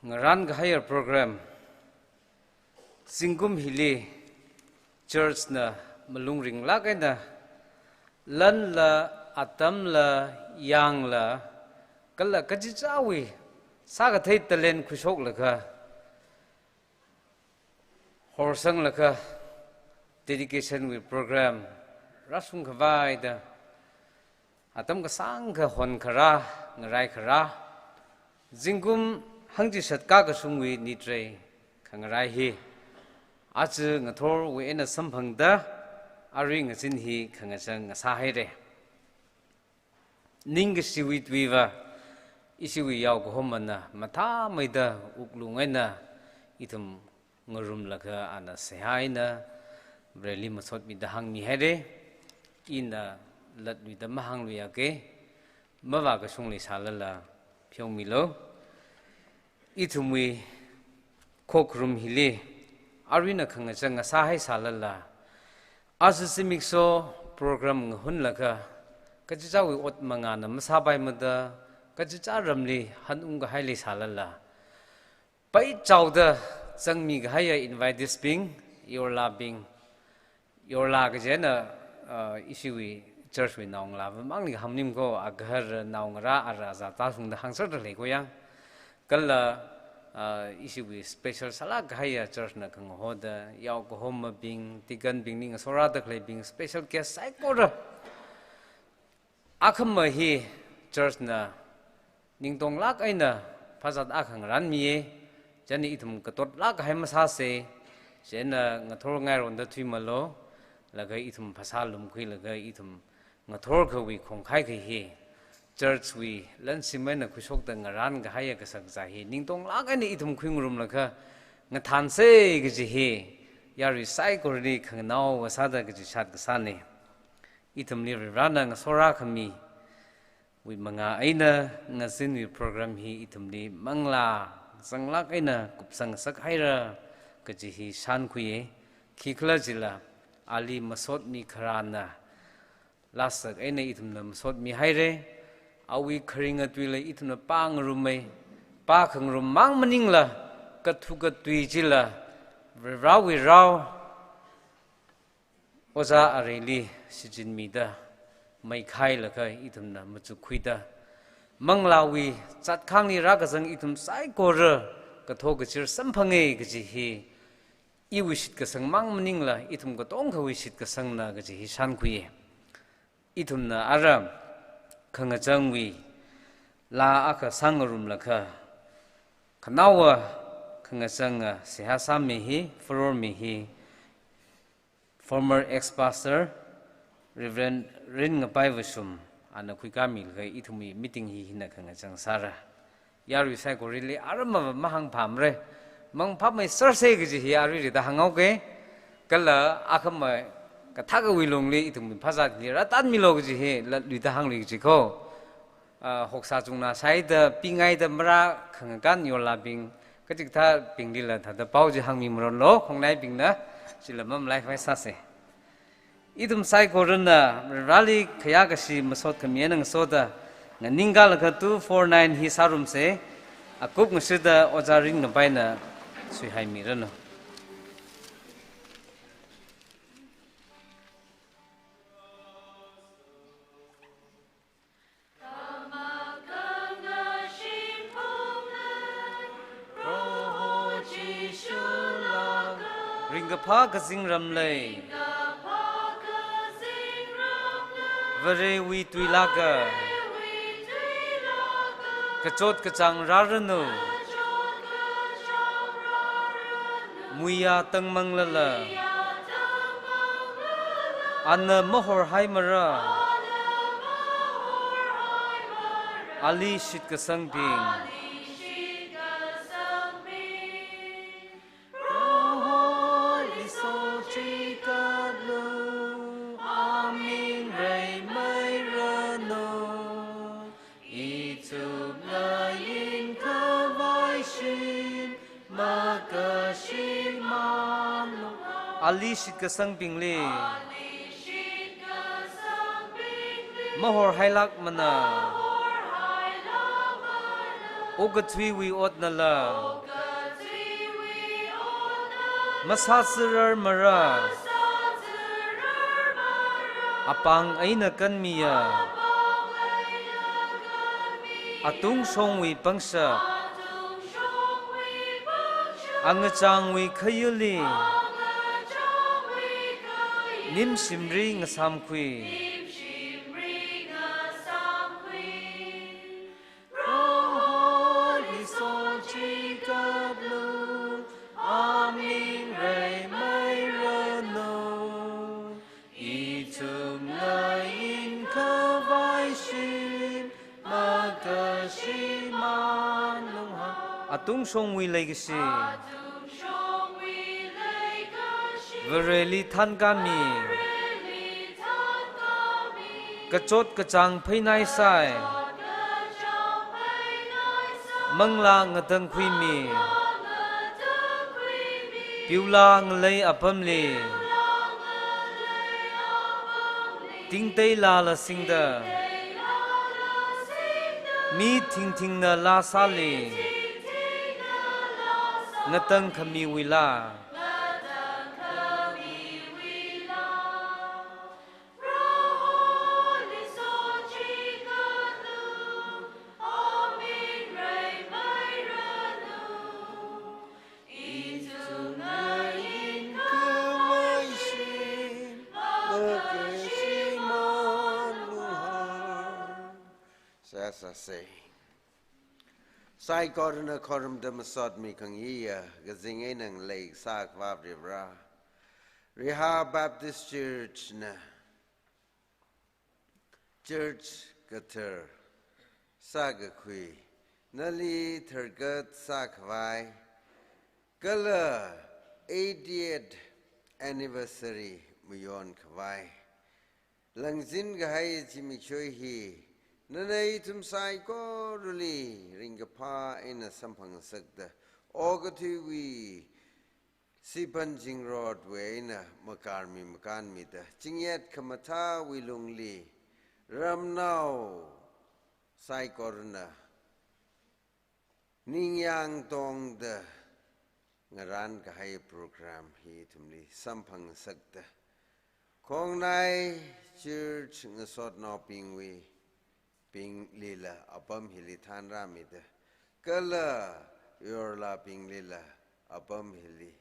ngarānkahaiya program, zingkum hili church na malung ringlāk eina lanla, atamla, yangla, kala kachichāwui sākathei talent khuishoklaga, horsanglaga dedication wui program rāshungkhavaida atam kasāngkha honkharā, ngaraikharā, zingkum hangchishat kakashungwui nitrei khangarai hi aja ngathorwui eina samphangda arui ngazin hi khangachang ngasāhaira. Ningkashiwui tuiva, ishiwui yaokahomana mathāmeida wuklung eina ithum ngarumlaga ana seihā eina Vareli masotmida hāngmihaira. Ina latluida mahāngluiakei, mavākashung leisālala pheomilu. Ithumwui khokharum hili aruina khangachang ngasāhaisālala, aja zimiksho program ngahunlaga, kachichāwui ot mangāna masāpaimada, kachichā ramli hanungkahai leisālala, paichaoda zangmikahaiya invitees bing, yorlabing, yorla kajina, uh, ishiwui church wui naongalāva mangli hāngmaningko, agahar naongarā ara zata shungda hāngserda leiko yang. Kala, ah, ishiwui special sālāk kahaiya church na khangahoda, yao kahomabing, deacon bingli ngasorāda khaleibing, special guest saikora. Akhama hi church na ningtonglāk eina phasā akha ngarānmiya, chieina ithum katotlāk kahai masāsa, chieina ngathor ngaironda thuimalu, laga ithum phasā lumkhuilaga ithum ngathor khavai khongkhai kha hi, church wui lanshim eina khuishokda ngarān kahaiya kasā kazā hi, ningtonglāk eina ithum khuingarumlaga ngathānsa kaji hi, yarui saikorali khanganao vāsāda kachishat kasāna. Ithumli Varivarana ngasorā khamiwui mangā eina ngazinwui program hi ithumli manglā zanglāk eina kupsang ngasakhaira kaji hi shānkhuiya, khikhalajila ali masotmi kharāna lāsak eina ithumna masotmihaira, awui kharinga tuila ithumna pāngarumma, pākhangarum mang maningla, kathu katui chila, Varivarawui rao, Ojā Areili shichinmida, maikhailaga ithumna machukkhuida, manglāwui zatkhangli rākazang ithum saikora kathok kachir samphanga kaji hi, iwui shitkasang mang maningla, ithum katongkhawui shitkasangna kaji hi shānkhuiya. Ithumna ara khangachangwui laa akha sāngarumlaga, khanaowa khangachanga seihā sāmi hi, furormi hi, former ex-pastor Reverend Rinngapai Vashum, ana khuikāmilaga ithumwui meeting hi hina khangachang sāra. Yarui saikorali aramava mahāngphāmara. Mangphāmei sārsa kaji hi aruirida hānghaoga. Kala akhama kathākawui lungli ithumwui phasā hili rātanmilu kaji hi latluida hānglui kaji ko. Ah, hoksā chungnā sāida, pingaida marā khangakān yorlābing, kachikathābinglila thāda pao chi hāngmi maronlu, khongnaibingna, chila mamalaikhavai sāsa. Ithum saikorana Varivarali khayākashi masot khami eina ngasoda, nganingkalaga two four nine hi sārumsa, akup ngashida Ojā Rinngapaina suihaimiranu. Ringkaphā kazingram lei. Varewui tuilāka. Kachot kachāng rāranu. Muiya tangmanglala, ana mahorhaimara. Ali shitkasangbing, Proholi sochikatlu, aming reimeiranu. Ithumna inkhavai shim, makashimānlu. Ali shitkasangbingli mahorhailākmana. Okathuiwui otnala masāzirarmara. Apāng eina kanmiya, atungshongwui pangshap, angachāngwui khayuli nimshimri ngasāmkhui. Proholi sochikatlu, aming reimeiranu. Ithumna inkhavai shim, makashimānlu. Atungshongwui leikashi, Vareli thankāmi. Kachot kachāng pheinaisai, manglā ngatangkhuimi. Piula ngalei apamli, tingteilala singda, mi thingthingna laa sāli, ngatangkhamiwuila. Sāsa. Saikorana khorumda masotmi khangayiya kazing eina ngalei kasā Akhava Varivara, Rihā Baptist Church na church kathar sākakhui, nali tharkat sākhavai, kala eightieth anniversary mayonkhavai langzin kahai zimiksho hi, nana ithum saikorali ringkaphā eina samphangngasakta, okathuiwui siphan zingrotwui eina makarmi makanmida, chingayet khamathāwui lungli ramnao saikorana ningyāng tongda ngarān kahai program hi ithumli samphangngasakta, Khongnai Church ngasotnaobingwui binglila apam hili thanrāmida, kala yorlabinglila apam hili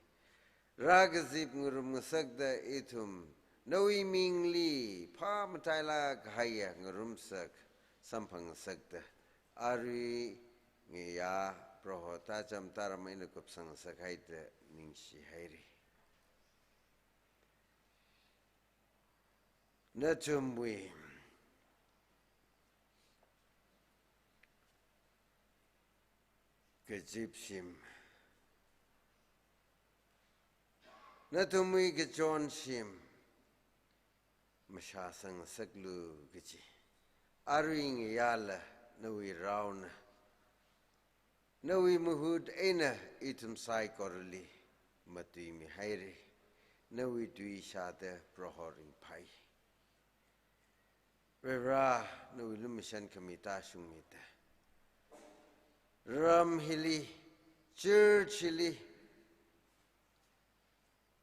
rākazip ngarumngasakta, ithum nawui mingli phāmatailāk kahaiya ngarumsak samphangngasakta, arui ngayā Proho tācham tāram eina kupsangngasakhaida ningshihaira. Nathumwui kazipshim, nathumwui kachonshim mashāsangngasaklu kaji arui ngayāla nawui raona, nawui mahut eina ithum saikorali matuimihaira. Nawui tui shāda Proho ringphai. Varivara, nawui lumashan khami tāshungmida, ram hili, church hili,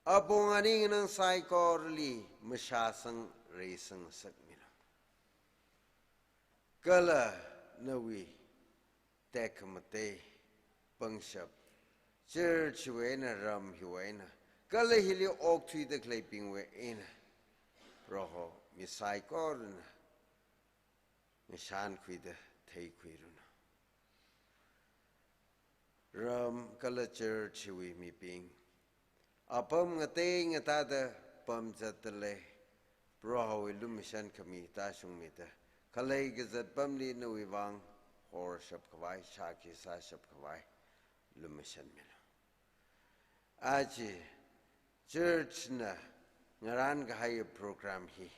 apong aning nang saikorali mashāsang reisang ngasakmilu. Kala nawui tekhamatei pangshap, church wui eina, ram hiwui eina, kala hili okthuida khaleibingwui eina, Proho, mi saikorana ngashankhuida theikhuiranu. Ram kala church hiwui mibing apam ngatei ngatāda pamzatda lei, Prohowui lumashan khami tāshungmida, khalei kazat apamli nawui vang horshap khavai, shākhi sāshap khavai lumashanmilu. Aja church na ngarān kahai program hi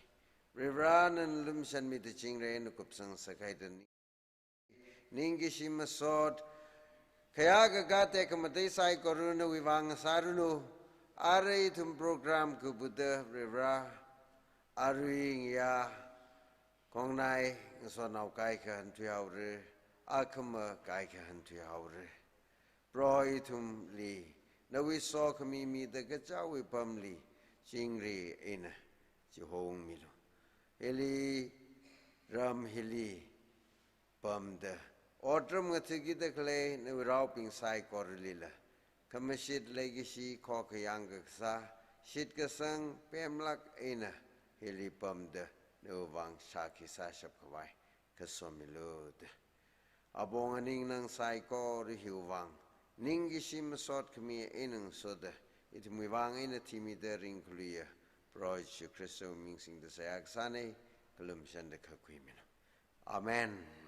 Varivara nana lumashanmida chingri eina kupsangngasakhaida ningkashi masot, khayā kakā tekhamatei saikora nawui vang sāranu. Arui ithum program kabuda Varivara, arui ngayā Khongnai ngasotnao kaikha hanthuihaora, akhama kaikha hanthuihaora. Proho, ithumli nawui sokhami mida kachāwui apamli chingri eina chihongmilu. Hili, ram hili pamda otram ngathakida khalei nawui raobing saikoralila khamashit leikashi, khokhayang kakasā, shitkasang pemlāk eina hili pamda nawui vang shākhi sāshap khavai kasomilu da, apong aning nang saikora hiwui vang ningkashi masot khami eina ngasoda, ithumwui vang eina thimida ringkhaluiya Proho Jishu Khristawui ming singda seihā kasāna, khalumashan da khuikhuimilu. Amen.